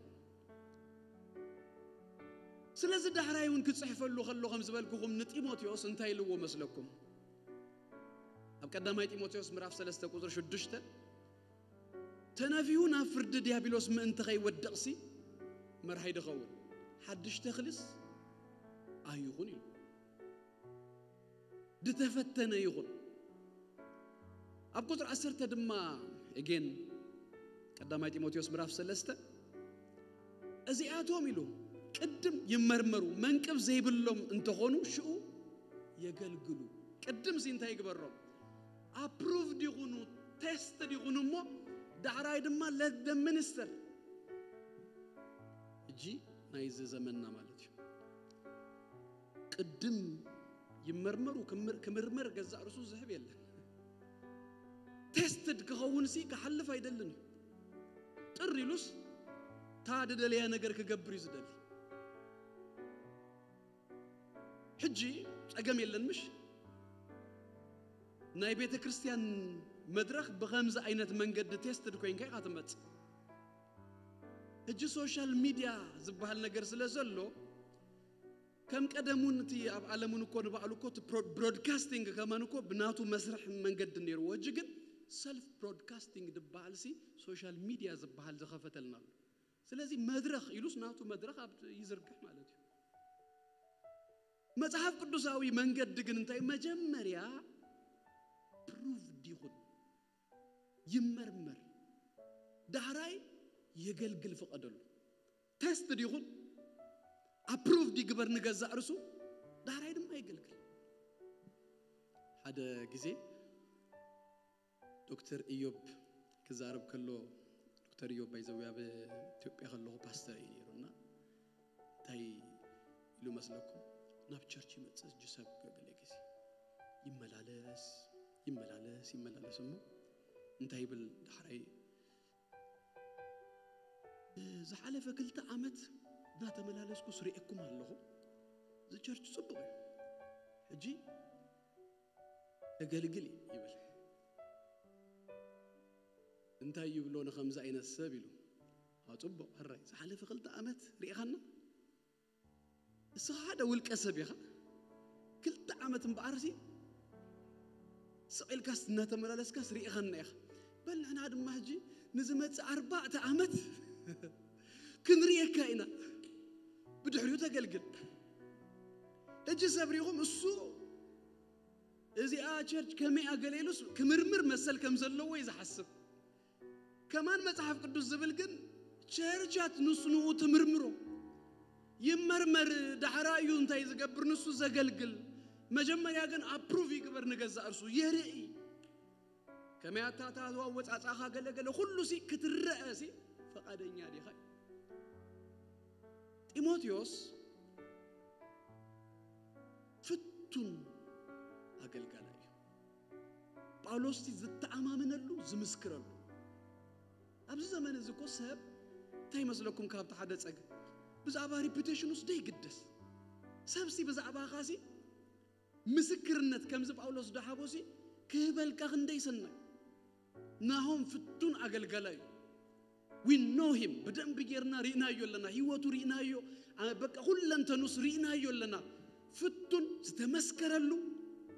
ስለዚ ዳሕራይ እውን ክጽሕፈሉ ከሎ ከም ዝበልኩኹም ንጢሞቴዎስ እንታይ ኢልዎ መስለኩም? ኣብ ቀዳማይ ጢሞቴዎስ ምዕራፍ ሰለስተ ቁጽሪ ሽዱሽተ፣ ተነፊሁ ናብ ፍርዲ ዲያብሎስ ምእንቲ ከይወድቕሲ መርሃይ ድኸውን ሓድሽ ተኽልስ ኣይኹን ኢሉ። ድተፈተነ ይኹን። ኣብ ቁጽሪ ዓሰርተ ድማ፣ ኤጌን ቀዳማይ ጢሞቴዎስ ምዕራፍ ሰለስተ፣ እዚኣቶም ኢሉ ቅድም ይመርመሩ፣ መንቅብ ዘይብሎም እንተኾኑ ሽኡ የገልግሉ። ቅድም ሲ እንታይ ይግበሮም? ኣፕሩቭድ ይኹኑ፣ ቴስትድ ይኹኑ እሞ ዳሕራይ ድማ let them minister። ሕጂ ናይዚ ዘመንና ማለት እዩ። ቅድም ይመርመሩ፣ ክምር- ክምርመር ገዛእ ርሱ ዝህብ የለን። ቴስትድ ክኸውን ሲ ክሓልፍ ኣይደልን እዩ። ጥር ኢሉስ ታ ድደለያ ነገር ክገብር እዩ ዝደሊ። ሕጂ ጸገም የለን ምሽ? ናይ ቤተ ክርስቲያን መድረኽ ብኸምዚ ዓይነት መንገዲ ቴስትድ ኮይንካ ኢኻ ትመጽእ። ሕጂ ሶሻል ሚድያ ዝበሃል ነገር ስለ ዘሎ ከም ቀደሙን እቲ ኣብ ዓለሙን እኮ ንባዕሉ እኮ እቲ ብሮድካስቲንግ ከማን እኮ ብናቱ መስርሕ መንገዲ ነይርዎ። ሕጂ ግን ሰልፍ ብሮድካስቲንግ ዝበሃል ሲ ሶሻል ሚድያ ዝበሃል ዝኸፈተልና ኣሎ። ስለዚ መድረኽ ኢሉስ ናቱ መድረኽ ኣብ ይዝርግሕ ማለት እዩ። መጽሓፍ ቅዱሳዊ መንገዲ ግን እንታይ? መጀመርያ ፕሩቭድ ይኹን፣ ይመርመር፣ ዳሕራይ የገልግል ፍቐደሉ። ቴስትድ ይኹን፣ ኣፕሩቭድ ይግበር ንገዛእ ርሱ፣ ዳሕራይ ድማ የገልግል። ሓደ ግዜ ዶክተር ኢዮብ ክዛረብ ከሎ፣ ዶክተር ኢዮብ ባይዘዊ ኣብ ኢትዮጵያ ከለኹ ፓስተር እዩ ነይሩና እንታይ ኢሉ መስለኩም? ናብ ቸርች ይመጽእ እጅ ሰብ ገለ ግዜ ይመላለስ ይመላለስ ይመላለስ እሞ እንታይ ይብል ዳሕራይ፣ ዝሓለፈ ክልተ ዓመት እናተመላለስኩ ስሪኤኩም ኣለኹ። እዚ ቸርች ጽቡቕ እዩ። ሕጂ ተገልግል ይብል። እንታይ ይብሎ ንኸምዚ ዓይነት ሰብ ኢሉ? ኣው ጽቡቕ፣ ሕራይ ዝሓለፈ ክልተ ዓመት ሪኢኻና? እስኻ ሓደ ውልቀ ሰብ ኢኻ። ክልተ ዓመት እምበኣርሲ ስቕ ኢልካስ እናተመላለስካስ ሪኢኻና ኢኻ። በል ንሕና ድማ ሕጂ ንዝመጽእ ኣርባዕተ ዓመት ክንርእየካ ኢና። ብድሕሪኡ ተገልግል። ሕጂ ሰብ ሪኹም እሱ እዚኣ ቸርች ከመይ ኣገለ ኢሉስ ክምርምር መሰል ከም ዘለዎ እዩ ዝሓስብ። ከማን መጽሓፍ ቅዱስ ዝብል ግን ቸርቻት ንሱ ንኡ ትምርምሮ። ይመርመር፣ ዳሕራ እዩ እንታይ ዝገብር ንሱ ዘገልግል። መጀመርያ ግን ኣፕሩቭ ይግበር ንገዛእ እርሱ የርኢ። ከመይ ኣታታትዋ ወጻጻኻ ገለገለ ኩሉ ሲ ክትረአ ሲ ፈቓደኛ ዲኻ? ጢሞቴዎስ ፍቱን ኣገልጋላይ እዩ። ጳውሎስ እቲ ዝተኣማመነሉ ዝምስክረሉ። ኣብዚ ዘመን እዚ እኮ ሰብ እንታይ ይመስለኩም? ካብቲ ሓደ ጸገም ብዛዕባ ሪፑቴሽኑስ ደይግደስ። ሰብሲ ብዛዕባኻሲ ምስክርነት ከምዚ ጳውሎስ ደሃቦሲ ክህበልካ ክንደይ ሰናይ። ናሆም ፍቱን ኣገልጋላይ እዩ። We know him። ብደንቢ ጌርና ርኢናዮ ኣለና። ህይወቱ ርኢናዮ። አ፣ በቃ ኩለንተኑስ ርኢናዮ ኣለና። ፍቱን ዝተመስከረሉ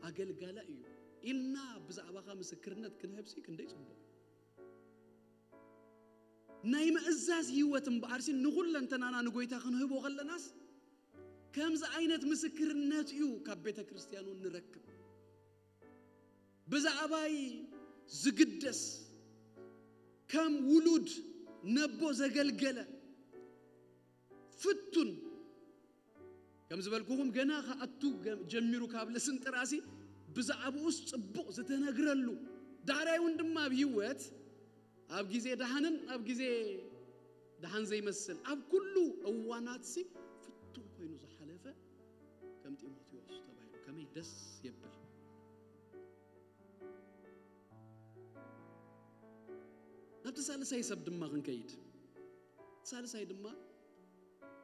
ኣገልጋላይ እዩ። ኢልና ብዛዕባኻ ምስክርነት ክንህብሲ ክንደይ ጽቡቕ። ናይ ምእዛዝ ህይወት እምበኣርሲ ንኹለንተናና ንጎይታ ክንህቦ ከለናስ ከምዚ ዓይነት ምስክርነት እዩ ካብ ቤተ ክርስቲያኑ ንረክብ። ብዛዕባይ ዝግደስ ከም ውሉድ ነቦ ዘገልገለ ፍቱን ከም ዝበልኩኹም ገና ከኣቱ ገ- ጀሚሩ ካብ ልስንጥራሲ ብዛዕባኡስ ጽቡቕ ዝተነግረሉ ዳሕራይ እውን ድማ ኣብ ህይወት ኣብ ግዜ ደሓንን ኣብ ግዜ ደሓን ዘይመስል ኣብ ኩሉ እዋናትሲ ፍቱን ኮይኑ ዝሓለፈ ከም ጢሞቴዎስ ተባሂሉ ከመይ ደስ የብል። ናብቲ ሳልሳይ ሰብ ድማ ክንከይድ። ሳልሳይ ድማ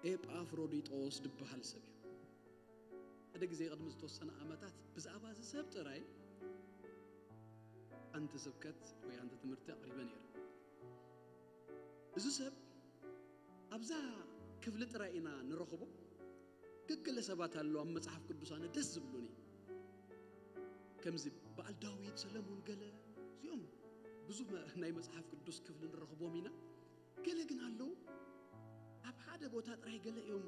ኤጳፍሮዲጦስ ዝበሃል ሰብ እዩ። ሓደ ግዜ ቅድሚ ዝተወሰነ ዓመታት ብዛዕባ እዚ ሰብ ጥራይ ሓንቲ ስብከት ወይ ሓንቲ ትምህርቲ ኣቕሪበ ነይረ። እዚ ሰብ ኣብዛ ክፍሊ ጥራይ ኢና ንረኽቦ። ገገለ ሰባት ኣለዉ ኣብ መጽሓፍ ቅዱስ ኣነ ደስ ዝብሉኒ። ከምዚ በዓል ዳዊት፣ ሰለሞን፣ ገለ እዚኦም ብዙ መ- ናይ መጽሓፍ ቅዱስ ክፍሊ ንረኽቦም ኢና። ገለ ግን ኣለዉ ኣብ ሓደ ቦታ ጥራይ ገለ እዮም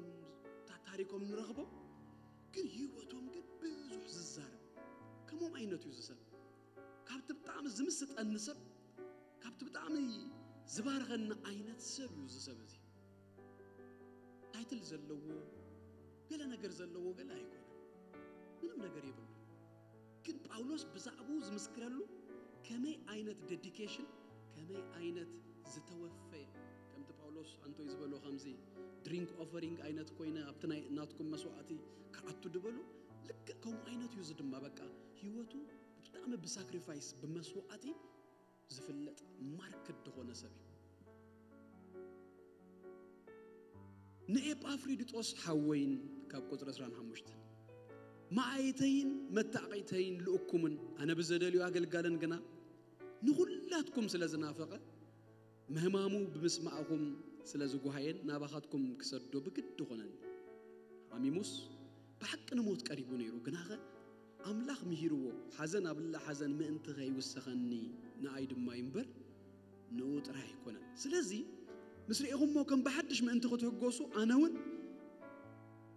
ታ- ታሪኮም ንረኽቦም፣ ግን ህይወቶም ግን ብዙሕ ዝዛረብ። ከምኦም ዓይነት እዩ ዝሰብ ካብቲ ብጣዕሚ ዝምስጠኒ ሰብ ካብቲ ብጣዕሚ ዝባርኸኒ ዓይነት ሰብ እዩ እዚ ሰብ እዚ። ታይትል ዘለዎ ገለ ነገር ዘለዎ ገለ ኣይኮነ ምንም ነገር የብሉ። ግን ጳውሎስ ብዛዕባኡ ዝምስክረሉ ከመይ ዓይነት ዴዲኬሽን ከመይ ዓይነት ዝተወፈየ ከምቲ ጳውሎስ ኣንቶይ ዝበሎ ከምዚ ድሪንክ ኦፈሪንግ ዓይነት ኮይነ ኣብቲ ናይ ናትኩም መስዋዕቲ ክኣቱ ድበሉ ልክዕ ከምኡ ዓይነት እዩ እዚ ድማ በቃ ህይወቱ ብጣዕሚ ብሳክሪፋይስ ብመስዋዕቲ ዝፍለጥ ማርክድ ዝኾነ ሰብ እዩ። ንኤጳፍሪዲጦስ ሓወይን ካብ ቁፅሪ ዕስራን ሓሙሽተን መኣይተይን መታዕቂተይን ልእኩምን ኣነ ብዘደልዩ ኣገልጋልን ግና ንኹላትኩም ስለ ዝናፈቐ ምህማሙ ብምስማዕኹም ስለ ዝጓሃየን ናባኻትኩም ክሰዶ ብግዲ ኾነኒ። ሓሚሙስ ብሓቂ ንሞት ቀሪቡ ነይሩ፣ ግናኸ ኣምላኽ ምሂርዎ፣ ሓዘን ኣብ ልዕሊ ሓዘን ምእንቲ ከይውሰኸኒ ንኣይ ድማ እዩ እምበር ንኡ ጥራይ ኣይኮነን። ስለዚ ምስ ርኢኹሞ ከም ብሓድሽ ምእንቲ ክትሕጎሱ ኣነ እውን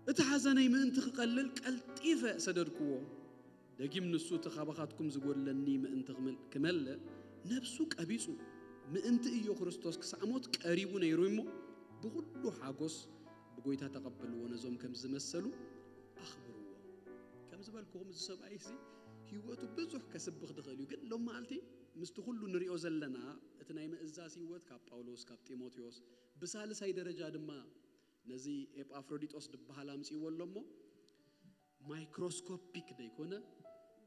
እቲ ሓዘነይ ምእንቲ ክቐልል ቀልጢፈ ሰደድክዎ። ደጊም ንሱ እቲ ካባኻትኩም ዝጎድለኒ ምእንቲ ክመል- ክመልእ ነብሱ ቀቢጹ ምእንቲ እዮ ክርስቶስ ክሳዕ ሞት ቀሪቡ ነይሩ እሞ ብኹሉ ሓጎስ ብጎይታ ተቐበልዎ፣ ነዞም ከም ዝመሰሉ ኣኽብርዎ። ከም ዝበልኩኹም እዚ ሰብኣይ እዚ ህይወቱ ብዙሕ ከስብኽ ዝኽእል እዩ፣ ግን ሎም መዓልቲ ምስቲ ኩሉ ንሪኦ ዘለና እቲ ናይ ምእዛዝ ህይወት ካብ ጳውሎስ ካብ ጢሞቴዎስ ብሳልሳይ ደረጃ ድማ ነዚ ኤጳፍሮዲጦስ ዝበሃል ኣምፅእዎ ኣሎ እሞ ማይክሮስኮፒክ ደይኮነ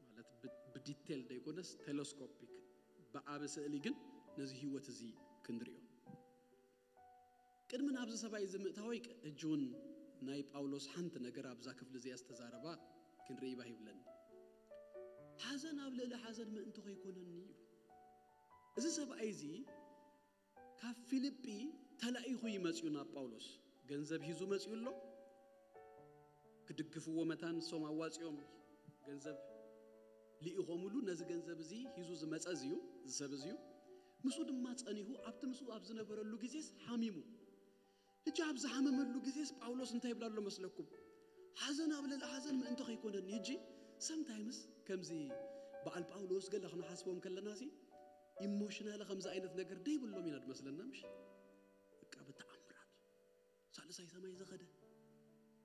ማለት ብ- ብዲቴል ደይኮነስ ቴሌስኮፒክ ብዓቢ ስእሊ ግን ነዚ ህይወት እዚ ክንሪኦ። ቅድሚ ናብዚ ሰብኣይ እዚ ምእታወይ ቅ- ሕጂ እውን ናይ ጳውሎስ ሓንቲ ነገር ኣብዛ ክፍሊ እዚኣ ዝተዛረባ ክንርኢ ባህ ይብለኒ። ሓዘን ኣብ ልዕሊ ሓዘን ምእንቲ ከይኮነኒ ይብል። እዚ ሰብኣይ እዚ ካብ ፊልጲ ተላኢኹ እዩ መፂኡ ናብ ጳውሎስ። ገንዘብ ሂዙ መፂኡ ኣሎ። ክድግፍዎ መታን ንሶም ኣዋፂኦም ገንዘብ ልኢኾምሉ። ነዚ ገንዘብ እዚ ሂዙ ዝመፀ እዚ እዩ፣ እዚ ሰብ እዚ እዩ። ምስኡ ድማ ፀኒሁ ኣብቲ ምስኡ ኣብ ዝነበረሉ ግዜስ ሓሚሙ። ሕጂ ኣብ ዝሓመመሉ ግዜስ ጳውሎስ እንታይ ይብላ ኣሎ መስለኩም? ሓዘን ኣብ ልዕሊ ሓዘን ምእንቲ ከይኮነኒ። ሕጂ ሰምታይምስ ከምዚ በዓል ጳውሎስ ገለ ክንሓስቦም ከለና ሲ ኢሞሽናል ከምዚ ዓይነት ነገር ደይብሎም ኢና ድመስለና ምሽ በቃ ብተኣምራት ሳልሳይ ሰማይ ዝኸደ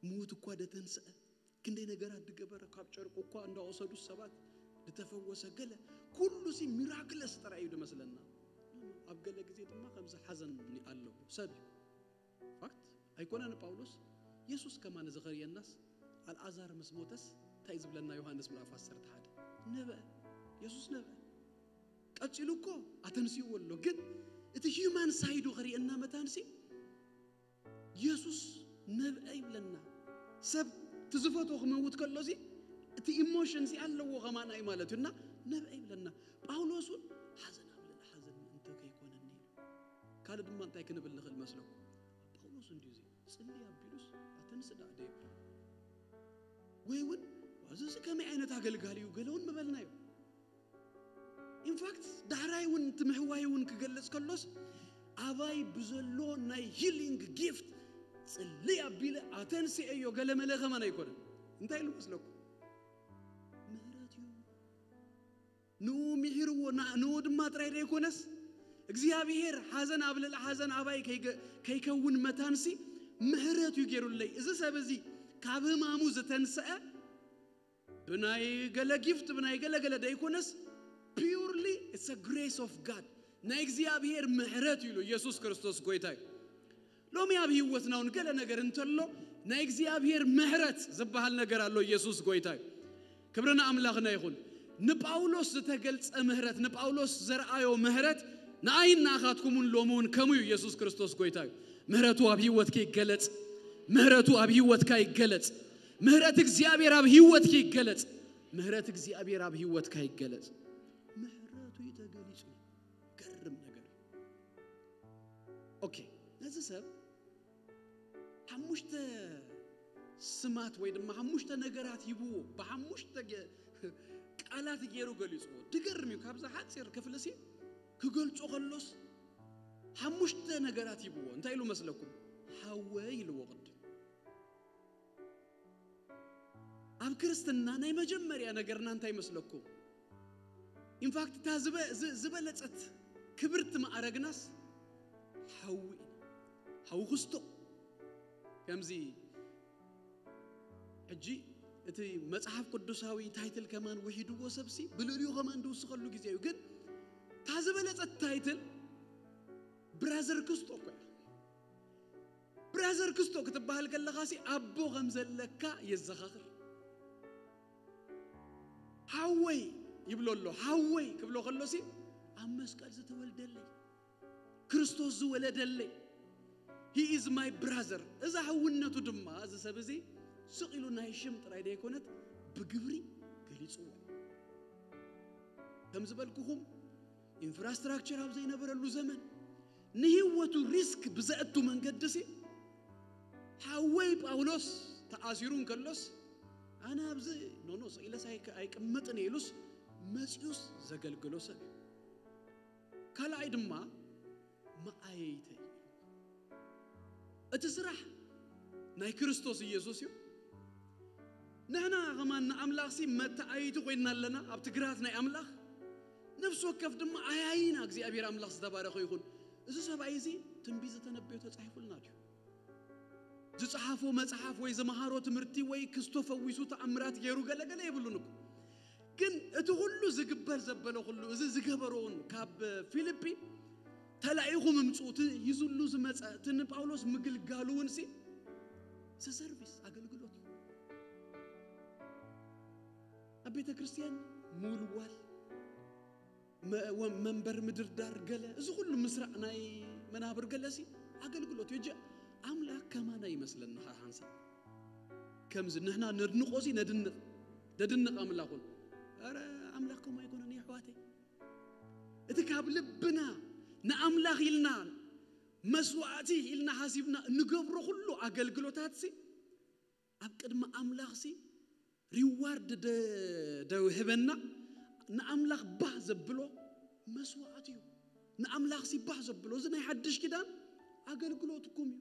ምዉት እኳ ደተንስአ ክንደይ ነገራት ድገበረ ካብ ጨርቁ እኳ እንዳወሰዱ ሰባት ዝተፈወሰ ገለ ኩሉ ሲ ሚራክለስ ጥራይ እዩ ድመስለና። ኣብ ገለ ግዜ ድማ ከምዚ ሓዘን ኣለዎ ሰብ እዩ ፋክት ኣይኮነን ጳውሎስ የሱስ ከማን እዚ ከርእየናስ ኣልኣዛር ምስ ሞተስ እንታይ ዝብለና ዮሃንስ ምዕራፍ ዓሰርተ ሓደ ነበአ። የሱስ ነበአ ቀፂሉ እኮ ኣተንስይዎ ኣሎ ግን እቲ ሂማን ሳይዱ ከርእየና መታንሲ የሱስ ነበአ ይብለና። ሰብ ትዝፈቶ ክመውት ከሎ ሲ እቲ ኢሞሽን ሲ ኣለዎ ከማን ኣይ ማለት እዩ እና ነበአ ይብለና። ጳውሎስ እውን ሓዘን ኣብ ልዕሊ ሓዘን ምእንተ ከይኮነኒ ኢሉ ካልእ ድማ እንታይ ክንብል ንኽእል መስለኩም? ጳውሎስ እንድዩ እዚ ጽሊ ኣቢሉስ ኣተንስእ ደኣ ደየብል ወይ እውን እዚ ከመይ ዓይነት ኣገልጋሊ እዩ ገለ እውን ምበልናዮ። ኢንፋክት ዳሕራይ እውን እቲ ምሕዋይ እውን ክገልጽ ከሎስ ኣባይ ብዘሎ ናይ ሂሊንግ ጊፍት ጽልይ ኣቢለ ኣተንስኤዮ ገለመለ ከማን ኣይኮነን። እንታይ ኢሉ መስለኩም? ምህረት እዩ። ንኡ ምሒርዎ፣ ንኡ ድማ ጥራይ ዘይኮነስ እግዚኣብሔር ሓዘን ኣብ ልዕሊ ሓዘን ኣባይ ከይከውን መታንሲ ምሕረት እዩ ገይሩለይ። እዚ ሰብ እዚ ካብ ህማሙ ዝተንስአ ብናይ ገለ ጊፍት ብናይ ገለ ገለ ደይኮነስ purely it's a grace of God፣ ናይ እግዚኣብሔር ምሕረት እዩ ኢሉ ኢየሱስ ክርስቶስ ጎይታ እዩ። ሎሚ ኣብ ህይወትና እውን ገለ ነገር እንተሎ ናይ እግዚኣብሔር ምሕረት ዝበሃል ነገር ኣሎ። ኢየሱስ ጎይታ እዩ። ክብሪ ንኣምላኽና ይኹን። ንጳውሎስ ዝተገልጸ ምሕረት፣ ንጳውሎስ ዘርኣዮ ምሕረት ንኣይን ንኣኻትኩምን ሎሚ እውን ከምኡ እዩ። ኢየሱስ ክርስቶስ ጎይታ እዩ። ምሕረቱ ኣብ ህይወትኪ ይገለጽ። ምሕረቱ ኣብ ህይወትካ ይገለጽ። ምሕረት እግዚኣብሔር ኣብ ህይወትኪ ይገለጽ። ምሕረት እግዚኣብሔር ኣብ ህይወትካ ይገለጽ። ምሕረቱ እዩ ተገሊጹ። ገርም ነገር። ኦኬ፣ ነዚ ሰብ ሓሙሽተ ስማት ወይ ድማ ሓሙሽተ ነገራት ሂብዎ፣ ብሓሙሽተ ገ- ቃላት ገይሩ ገሊጽዎ። ድገርም እዩ። ካብዛ ሓጺር ክፍሊ ሲ ክገልጾ ከሎስ ሓሙሽተ ነገራት ሂብዎ። እንታይ ኢሉ መስለኩም? ሓወይ ኢልዎ ቅድም። ኣብ ክርስትና ናይ መጀመርያ ነገርና እንታይ መስለኩም? ኢንፋክት እታ ዝበ- ዝ- ዝበለጸት ክብርቲ ማዕረግናስ ሓዊ ኢና። ሓዊ ክስቶ ከምዚ ሕጂ እቲ መጽሓፍ ቅዱሳዊ ታይትል ከማን ውሒድዎ ሰብሲ ብልዕሊኡ ከማን ድውስኸሉ ግዜ እዩ። ግን እታ ዝበለጸት ታይትል ብራዘር ክስቶ እኮ እያ። ብራዘር ክስቶ ክትበሃል ከለኻ ሲ ኣቦ ከም ዘለካ የዘኻኽር። ሓወይ ይብሎ ኣሎ። ሓወይ ክብሎ ከሎ ሲ ኣብ መስቀል ዝተወልደለይ ክርስቶስ ዝወለደለይ he is my brother። እዛ ሕውነቱ ድማ እዚ ሰብ እዚ ስቕ ኢሉ ናይ ሽም ጥራይ ዘይኮነት ብግብሪ ገሊጽዎ። ከም ዝበልኩኹም ኢንፍራስትራክቸር ኣብ ዘይነበረሉ ዘመን ንህይወቱ ሪስክ ብዘእቱ መንገዲ ሲ ሓወይ ጳውሎስ ተኣሲሩ እንከሎስ ኣነ ኣብዚ ኖኖ ስቕ ኢለስ ኣይክ- ኣይቅመጥን እየ ኢሉስ መፂኡስ ዘገልግሎ ሰብ እዩ። ካልኣይ ድማ መኣየይተይ። እቲ ስራሕ ናይ ክርስቶስ ኢየሱስ እዩ። ንሕና ከማን ንኣምላኽ ሲ መተኣይቲ ኮይንና ኣለና ኣብቲ ግራት ናይ ኣምላኽ። ነፍሲ ወከፍ ድማ ኣያይና እግዚኣብሔር ኣምላኽ ዝተባረኸ ይኹን። እዚ ሰብኣይ እዚ ትንቢት ዝተነበዮ ተጻሒፉልና ድዩ? ዝጸሓፎ መጽሓፍ ወይ ዝመሃሮ ትምህርቲ ወይ ክስቶ ፈዊሱ ተኣምራት ገይሩ ገለገለ የብሉን እኮ። ግን እቲ ኩሉ ዝግበር ዘበለ ኩሉ እዚ ዝገበሮ እውን ካብ ፊልጲ ተላኢኹ ምምፅኡ እቲ ሂዙሉ ዝመፀ እቲ ንጳውሎስ ምግልጋሉ እውን ሲ ሰርቪስ ኣገልግሎት እዩ። ኣብ ቤተ ክርስቲያን ምውልዋል መ- ወ- መንበር ምድርዳር ገለ እዚ ኩሉ ምስራዕ ናይ መናብር ገለ ሲ ኣገልግሎት እዩ። እጂ ኣምላኽ ከማና ይመስለና ሓንሳብ ከምዚ ንሕና ነድንቆ ሲ ነድንቕ ነድንቕ ኣምላኹን ኧረ ኣምላኽ ከምኡ ኣይኮነን የሕዋተይ። እቲ ካብ ልብና ንኣምላኽ ኢልና መስዋዕቲ ኢልና ሓሲብና እንገብሮ ኩሉ ኣገልግሎታት ሲ ኣብ ቅድሚ ኣምላኽ ሲ ሪዋርድ ደ- ደውህበና ንኣምላኽ ባህ ዘብሎ መስዋዕት እዩ። ንኣምላኽ ሲ ባህ ዘብሎ እዚ ናይ ሓድሽ ኪዳን ኣገልግሎትኩም እዩ።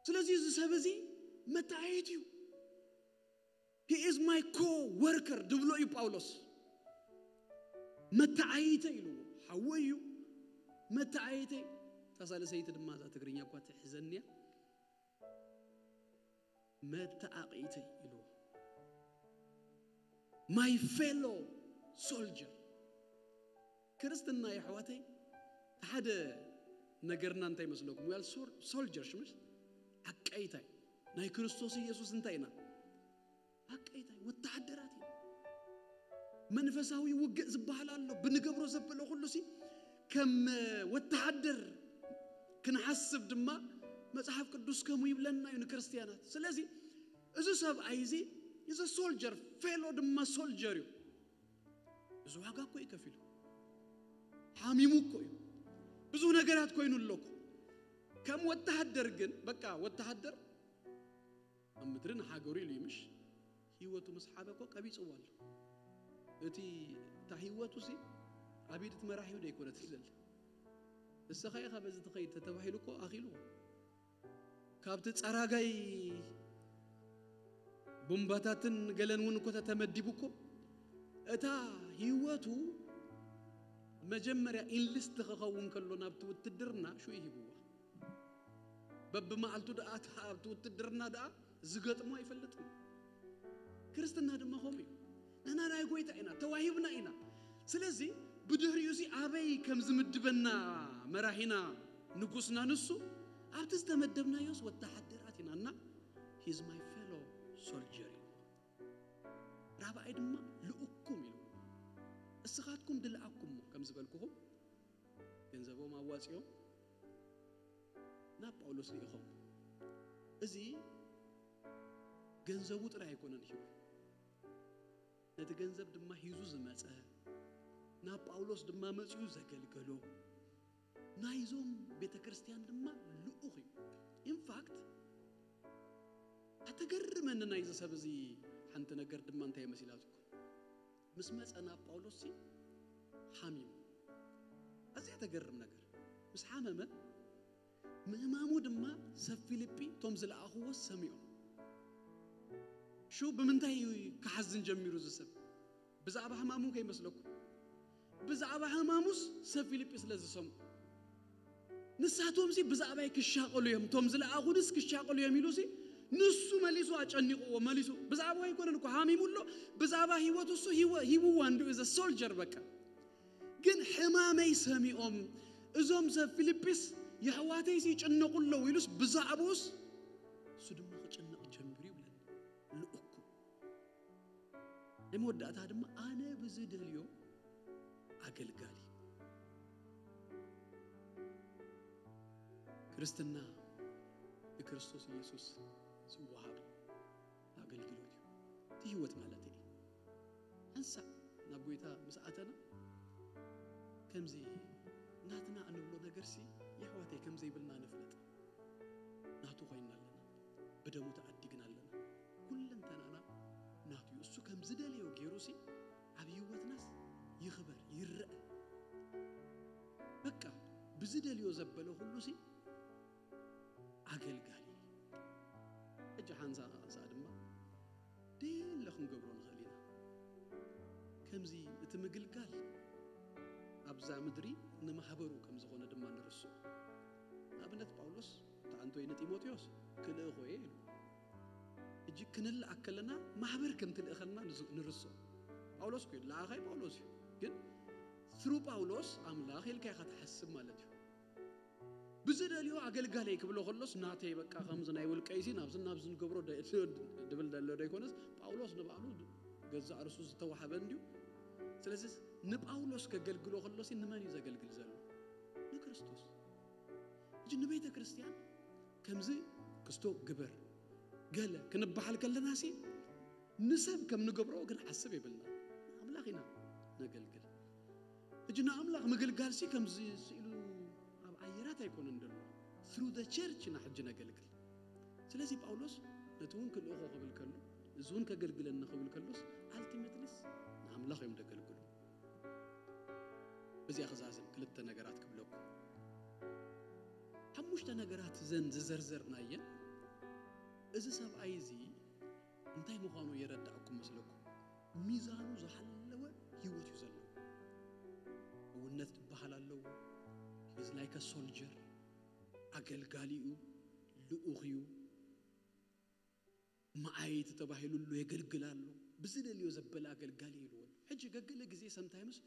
ስለዚ እዚ ሰብ እዚ መተኣየት እዩ። He is my co-worker ድብሎ እዩ ጳውሎስ። መተኣይተ ኢልዎ ሓወይ እዩ። መተኣይተ እታ ሳልሰይቲ ድማ እዛ ትግርኛ እኳ ትሕዘኒ እያ። መተኣቒተይ ኢልዎ። My fellow soldier። ክርስትና የሕዋተይ ሓደ ነገርና እንታይ መስለኩም? We are sol- soldiers ምሽ ዓቀይታይ ናይ ክርስቶስ ኢየሱስ እንታይ ኢና? ዓቀይታይ ወተሃደራት ኢና። መንፈሳዊ ውግእ ዝበሃል ኣሎ። ብንገብሮ ዘበለ ኩሉ ሲ ከም ወተሃደር ክንሓስብ ድማ መጽሓፍ ቅዱስ ከምኡ ይብለና እዩ ንክርስትያናት። ስለዚ እዚ ሰብኣይ እዚ is a soldier፣ ፌሎ ድማ ሶልጀር እዩ። ብዙ ዋጋ እኮ እዩ ከፊሉ። ሓሚሙ እኮ እዩ። ብዙ ነገራት ኮይኑ ኣሎ እኮ። ከም ወተሃደር ግን በቃ ወተሃደር ኣብ ምድሪ ንሃገሩ ኢሉ ይምሽ ህይወቱ ምስ ሓበ እኮ ቀቢፅዎ ኣሎ። እቲ እታ ህይወቱ ሲ ኣብ ኢድ እቲ መራሒው ዶ ኣይኮነትን ዘላ? ንስኻ ኢኻ በዚ ትኸይድ ተተባሂሉ እኮ ኣኺሉ። ካብቲ ጸራጋይ ቡምባታትን ገለን እውን እኮ ተተመዲቡ እኮ፣ እታ ህይወቱ መጀመርያ ኢንሊስት ክኸውን ከሎ ናብቲ ውትድርና ሽኡ ይሂብዋ። በብመዓልቱ ደኣ ኣብቲ ውትድርና ደኣ ዝገጥሞ ኣይፈልጥን። ክርስትና ድማ ከምኡ እዩ። ንሕና ናይ ጎይታ ኢና፣ ተዋሂብና ኢና። ስለዚ ብድሕሪኡ እዚ ኣበይ ከም ዝምድበና መራሒና ንጉስና ንሱ ኣብቲ ዝተመደብናዮስ ወተሓደራት ኢና እና he's my fellow soldier ኢሉ። ራብኣይ ድማ ልኡኩም ኢሉ። እስኻትኩም ድልኣኩሞ ከም ዝበልኩኹም ገንዘቦም ኣዋፂኦም ናብ ጳውሎስ ልኢኾም። እዚ ገንዘቡ ጥራይ ኣይኮነን ሂቡ፣ ነቲ ገንዘብ ድማ ሂዙ ዝመፀ፣ ናብ ጳውሎስ ድማ መፂኡ ዘገልገሎ፣ ናይዞም ቤተ ክርስቲያን ድማ ልኡኽ እዩ። ኢንፋክት ኣተገርመኒ ናይዚ ሰብ እዚ ሓንቲ ነገር ድማ እንታይ መሲላትኩም? ምስ መፀ ናብ ጳውሎስ ሲ ሓሚሙ። ኣዝያ ተገርም ነገር። ምስ ሓመመ፣ ምህማሙ ድማ ሰብ ፊልጲ እቶም ዝለኣኽዎ ሰሚዖም። ሹ ብምንታይ እዩ ክሓዝን ጀሚሩ እዚ ሰብ? ብዛዕባ ሕማሙ ከይመስለኩም። ብዛዕባ ሕማሙስ ሰብ ፊልጲ ስለ ዝሰምዑ። ንሳቶም ሲ ብዛዕባይ ክሻቐሉ እዮም፣ እቶም ዝለኣኹንስ ክሻቐሉ እዮም ኢሉ ሲ ንሱ መሊሱ ኣጨኒቕዎ፣ መሊሱ። ብዛዕባ ኣይኮነን እኮ ሓሚሙ ኣሎ፣ ብዛዕባ ህይወቱ እሱ ሂወ-፣ ሂብዋ እንዲሁ ዘ ሶልጀር በቃ። ግን ሕማመይ ሰሚዖም፣ እዞም ሰብ ፊልጲስ የሕዋተይስ ይጭነቑ ኣለዉ ኢሉስ ብዛዕባኡስ እሱ ድማ ክጭነቕ ጀሚሩ ይብለኒ። ልኡኩ ናይ መወዳእታ ድማ ኣነ ብዝደልዮ ኣገልጋሊ። ክርስትና ንክርስቶስ ኢየሱስ ዝወሃብ ኣገልግሎት እዩ። እቲ ህይወት ማለት እዩ። ሓንሳእ ናብ ጎይታ ምስ ኣተና ከምዚ ናትና እንብሎ ነገርሲ የሕዋተይ ከም ዘይብልና ንፍለጥ። ናቱ ኮይንና ኣለና። ብደሙ ተዓዲግና ኣለና። ኩለንተናና ናቱ እዩ። እሱ ከም ዝደለዮ ገይሩሲ ኣብ ህይወትናስ ይኽበር፣ ይረአ። በቃ ብዝደልዮ ዘበለ ኩሉሲ ኣገልጋሊ። ሕጂ ሓንሳ ሓንሳ ድማ ደየለ ክንገብሮ ንኽእል ኢና። ከምዚ እቲ ምግልጋል ኣብዛ ምድሪ ንማሕበሩ ከም ዝኾነ ድማ ንርስኦ። ንኣብነት ጳውሎስ ተኣንቶይ ንጢሞቴዎስ ክልእኾ እየ ኢሉ። ሕጂ ክንልኣክ ከለና ማሕበር ከም ትልእኸልና ንዝ-፣ ንርስኦ። ጳውሎስ እኮ እዩ፣ ለኣኻይ ጳውሎስ እዩ። ግን ትሩ ጳውሎስ ኣምላኽ ኢልካ ኢኻ ትሓስብ ማለት እዩ። ብዝደልዮ ኣገልጋለይ ክብሎ ከሎስ ናተይ በቃ ከምዚ ናይ ውልቀይሲ ናብዚ ናብዚ ንገብሮ ደ-፣ ድብል ደሎ ዶ ኣይኮነስ ጳውሎስ ንባዕሉ ገዛእ ርእሱ ዝተዋህበ እንድዩ። ስለዚ ንጳውሎስ ከገልግሎ ከሎሲ ንመን እዩ ዘገልግል ዘሎ? ንክርስቶስ። ሕጂ ንቤተ ክርስቲያን ከምዚ ክስቶ ግበር ገለ ክንበሃል ከለናሲ ንሰብ ከም ንገብሮ ግን ሓስብ የብልና። ንኣምላኽ ኢና ነገልግል። ሕጂ ንኣምላኽ ምግልጋልሲ ከምዚ ስኢሉ ኣብ ኣየራት ኣይኮነን ደሎ። Through the church ኢና ሕጂ ነገልግል። ስለዚ ጳውሎስ ነቲ እውን ክልእኾ ክብል ከሎ፣ እዚ እውን ከገልግለኒ ክብል ከሎስ፣ ኣልቲሜትሊስ ንኣምላኽ እዮም ደገልግሉ። በዚኣ ክዛዝም ክልተ ነገራት ክብለኩም። ሓሙሽተ ነገራት ዘን ዝዘርዘርናየን፣ እዚ ሰብኣይ እዚ እንታይ ምዃኑ የረዳእኩም መስለኩም? ሚዛኑ ዝሓለወ ህይወት እዩ ዘለዎ። እውነት ዝበሃል ኣለዎ። He's like a soldier። ኣገልጋሊ እዩ፣ ልኡኽ እዩ። መዓይቲ ተባሂሉ ኣሎ፣ የገልግል ኣሎ። ብዝደልዮ ዘበለ ኣገልጋሊ ኢልዎ ኣሎ። ሕጂ ገገለ ግዜ ሰምታይምስ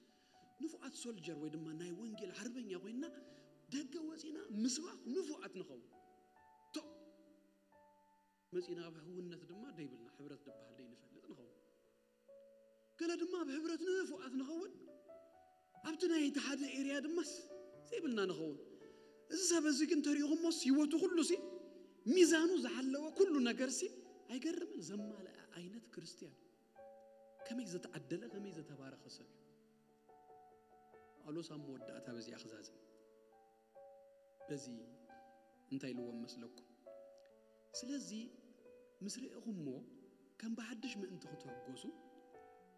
ንፉዓት ሶልጀር ወይ ድማ ናይ ወንጌል ሓርበኛ ኮይንና ደገ ወፂና ምስባኽ ንፉዓት ንኸውን። ቶ መፂና ኣብ ህውነት ድማ ደይብልና ሕብረት ዝበሃል ደይንፈልጥ ንኸውን። ገለ ድማ ኣብ ሕብረት ንፉዓት ንኸውን፣ ኣብቲ ናይ እቲ ሓደ ኤርያ ድማስ ዘይብልና ንኸውን። እዚ ሰብ እዚ ግን ተሪእኹሞስ ህይወቱ ኩሉሲ ሚዛኑ ዝሓለወ ኩሉ ነገርሲ ኣይገርምን? ዘማልአ ዓይነት ክርስትያን። ከመይ ዝተዓደለ፣ ከመይ ዝተባረኸ ሰብ እዩ። ጳውሎስ ኣብ መወዳእታ በዚኣ ክዛዝም። በዚ እንታይ ኢልዎም መስለኩም? ስለዚ ምስ ርኢኹሞ ከም ብሓድሽ ምእንቲ ክትሕጎሱ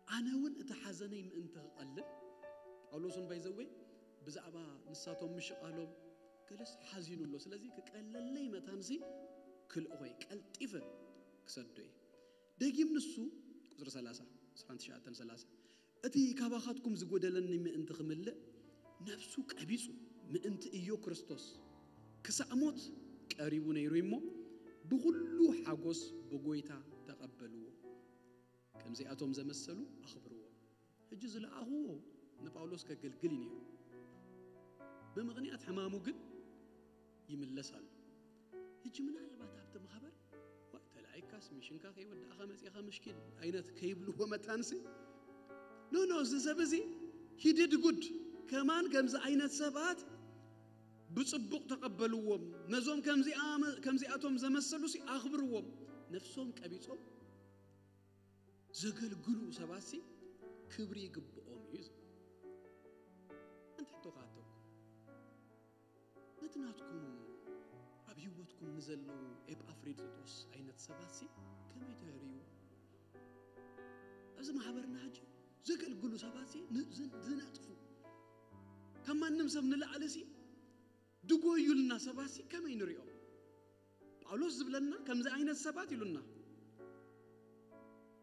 ኣነ እውን እቲ ሓዘነይ ምእንቲ ክቐልል፣ ጳውሎስ እውን ባይዘወይ ብዛዕባ ንሳቶም ምሽቓሎም ገለስ ሓዚኑ ኣሎ። ስለዚ ክቀለለይ መታንሲ ክልእኾይ ቀልጢፈ ክሰዶ እየ። ደጊም ንሱ ቁፅሪ ሰላሳ፣ ዕስራን ትሽዓተን ሰላሳ፣ እቲ ካባኻትኩም ዝጎደለኒ ምእንቲ ክምልእ ነፍሱ ቀቢጹ ምእንቲ እዮ ክርስቶስ ክሳዕ ሞት ቀሪቡ ነይሩ እሞ ብኹሉ ሓጎስ ብጎይታ ተቐበልዎ። ከምዚኣቶም ዘመሰሉ ኣኽብርዎ። ሕጂ ዝለኣኽዎ ንጳውሎስ ከገልግል እዩ ነይሩ። ብምኽንያት ሕማሙ ግን ይምለስ ኣሎ። ሕጂ ምናልባት ኣብቲ ማሕበር፣ "ዋ፣ ተላኢካስ ሚሽንካ ከይወዳእኻ መጺኻ ምሽኪን" ዓይነት ከይብልዎ መታንሲ፣ ኖ፣ ኖ፣ እዚ ሰብ እዚ ሂድድ ጉድ ከማን ከምዚ ዓይነት ሰባት ብጽቡቕ ተቐበልዎም። ነዞም ከምዚኣ-፣ ከምዚኣቶም ዘመሰሉ ሲ ኣኽብርዎም። ነፍሶም ቀቢጾም ዘገልግሉ ሰባት ሲ ክብሪ ይግብኦም እዩ ዝብል። ኣንተ ሕቶ ክኣተኩም። ነቲ ናትኩም ኣብ ህይወትኩም ንዘለዉ ኤጳፍሪጦስ ዓይነት ሰባት ሲ ከመይ ትርእይዎ? ኣብዚ ማሕበርና ሕጂ ዘገልግሉ ሰባት ሲ ን-፣ ዝ-፣ ዝነጥፉ፣ ካብ ማንም ሰብ ንላዕሊ ሲ ድጎዩልና ሰባት ሲ ከመይ ንሪኦም? ጳውሎስ ዝብለና ከምዚ ዓይነት ሰባት ኢሉና።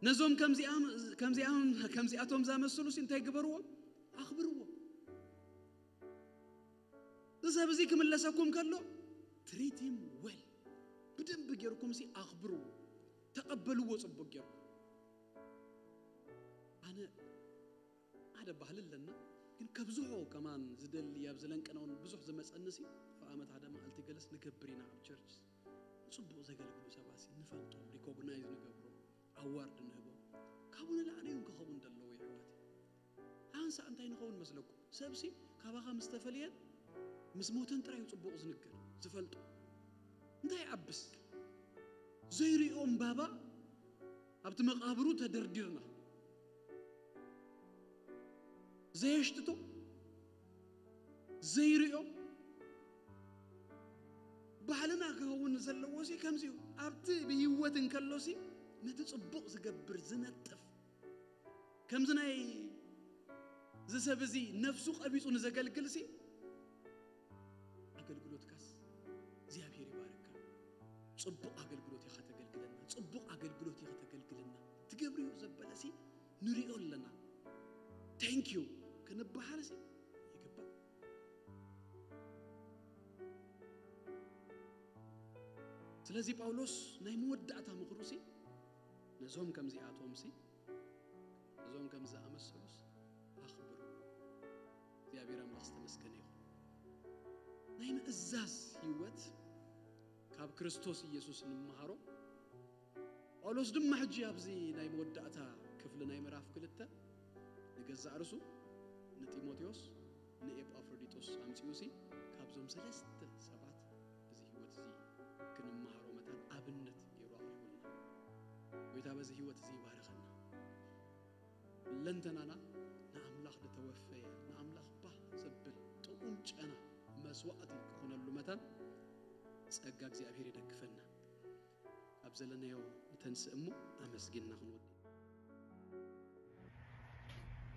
ነዞም ከምዚኣም-፣ ከምዚኣም-፣ ከምዚኣቶም ዝኣመሰሉ ሲ እንታይ ግበርዎም? ኣኽብርዎም። እዚ ሰብ እዚ ክምለሰኩም ከሎ፣ treat him well። ብደንቢ ጌርኩም ሲ ኣኽብርዎ። ተቐበልዎ ጽቡቕ ጌርኩም። ኣነ ሓደ ባህሊ ኣለና፣ ግን ከብዝሖ ከማን ዝደሊ ኣብ ዝለንቀናውን ብዙሕ ዝመጸኒ ሲ፣ ኣብ ዓመት ሓደ መዓልቲ ገለስ ንገብር ኢና ኣብ ቸርች። ጽቡቕ ዘገልግሉ ሰባት ሲ ንፈልጦም፣ ሪኮግናይዝ ንገብሮም፣ ኣዋርድ ንህቦም። ካብኡ ንላዕሊ እውን ክኸውን ዘለዎ የሕዋት። ኣንሳ እንታይ ንኸውን መስለኩም? ሰብ ሲ ካባኻ ምስ ተፈልየን ምስ ሞተን ጥራይ እዩ ጽቡቕ ዝንገር፣ ዝፈልጦ። እንታይ ይዓብስ? ዘይርእዮም ባባ ኣብቲ መቓብሩ ተደርዲርና። ዘየሽትቶ፣ ዘይርእዮ፣ ባህልና ክኸውን ዘለዎ ሲ ከምዚ እዩ። ኣብቲ ብህይወት እንከሎ ሲ ነቲ ጽቡቕ ዝገብር፣ ዝነጥፍ፣ ከምዚ ናይ እዚ ሰብ እዚ ነፍሱ ቀቢጹ ንዘገልግል ሲ ኣገልግሎትካስ እግዚኣብሔር ይባርካ። ጽቡቕ ኣገልግሎት ኢኻ ተገልግለና፣ ጽቡቕ ኣገልግሎት ኢኻ ተገልግለና። ትገብርዮ ዘበለ ሲ ንሪኦ ኣለና። Thank you ክንበሃል ሲ ይግባእ። ስለዚ ጳውሎስ ናይ መወዳእታ ምኽሩ ሲ ነዞም ከምዚኣቶም ሲ፣ ነዞም ከም ዝኣመሰሉስ ኣኽብሩ። እግዚኣብሔር ኣምላኽ ዝተመስገነ ይኹን። ናይ ምእዛዝ ህይወት ካብ ክርስቶስ ኢየሱስ እንመሃሮ። ጳውሎስ ድማ ሕጂ ኣብዚ ናይ መወዳእታ ክፍሊ ናይ ምዕራፍ ክልተ ንገዛእ ርእሱ፣ ንጢሞቴዎስ፣ ንኤጳፍሮዲጦስ ኣምጺኡ ሲ ካብዞም ሰለስተ ሰባት እዚ ህይወት እዚ ክንመሃሮ መታን ኣብነት ገይሩ ኣቕሪቡልና። ጎይታ በዚ ህይወት እዚ ይባርኸና። ለንተናና ንኣምላኽ ዝተወፈየ፣ ንኣምላኽ ባህ ዘብል ጥዑም ጨና መስዋዕቲ ክኾነሉ መታን ጸጋ እግዚኣብሔር ይደግፈና። ኣብ ዘለናዮ ንተንስእ እሞ ኣመስጊንና ክንወድእ።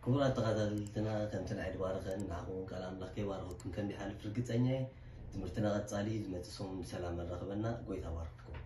ክቡራት ተኸታተልትና፣ ከምቲ ንዓይ ድባረኸን ንዓኹም እውን ቃል ኣምላኽ ከይባረኸኩም ከም ዲሓልፍ ርግጸኛ እየ። ትምህርትና ቀጻሊ እዩ። ዝመጽእ ሰሙን ብሰላም መራኽበና። ጎይታ ባርኽኩም።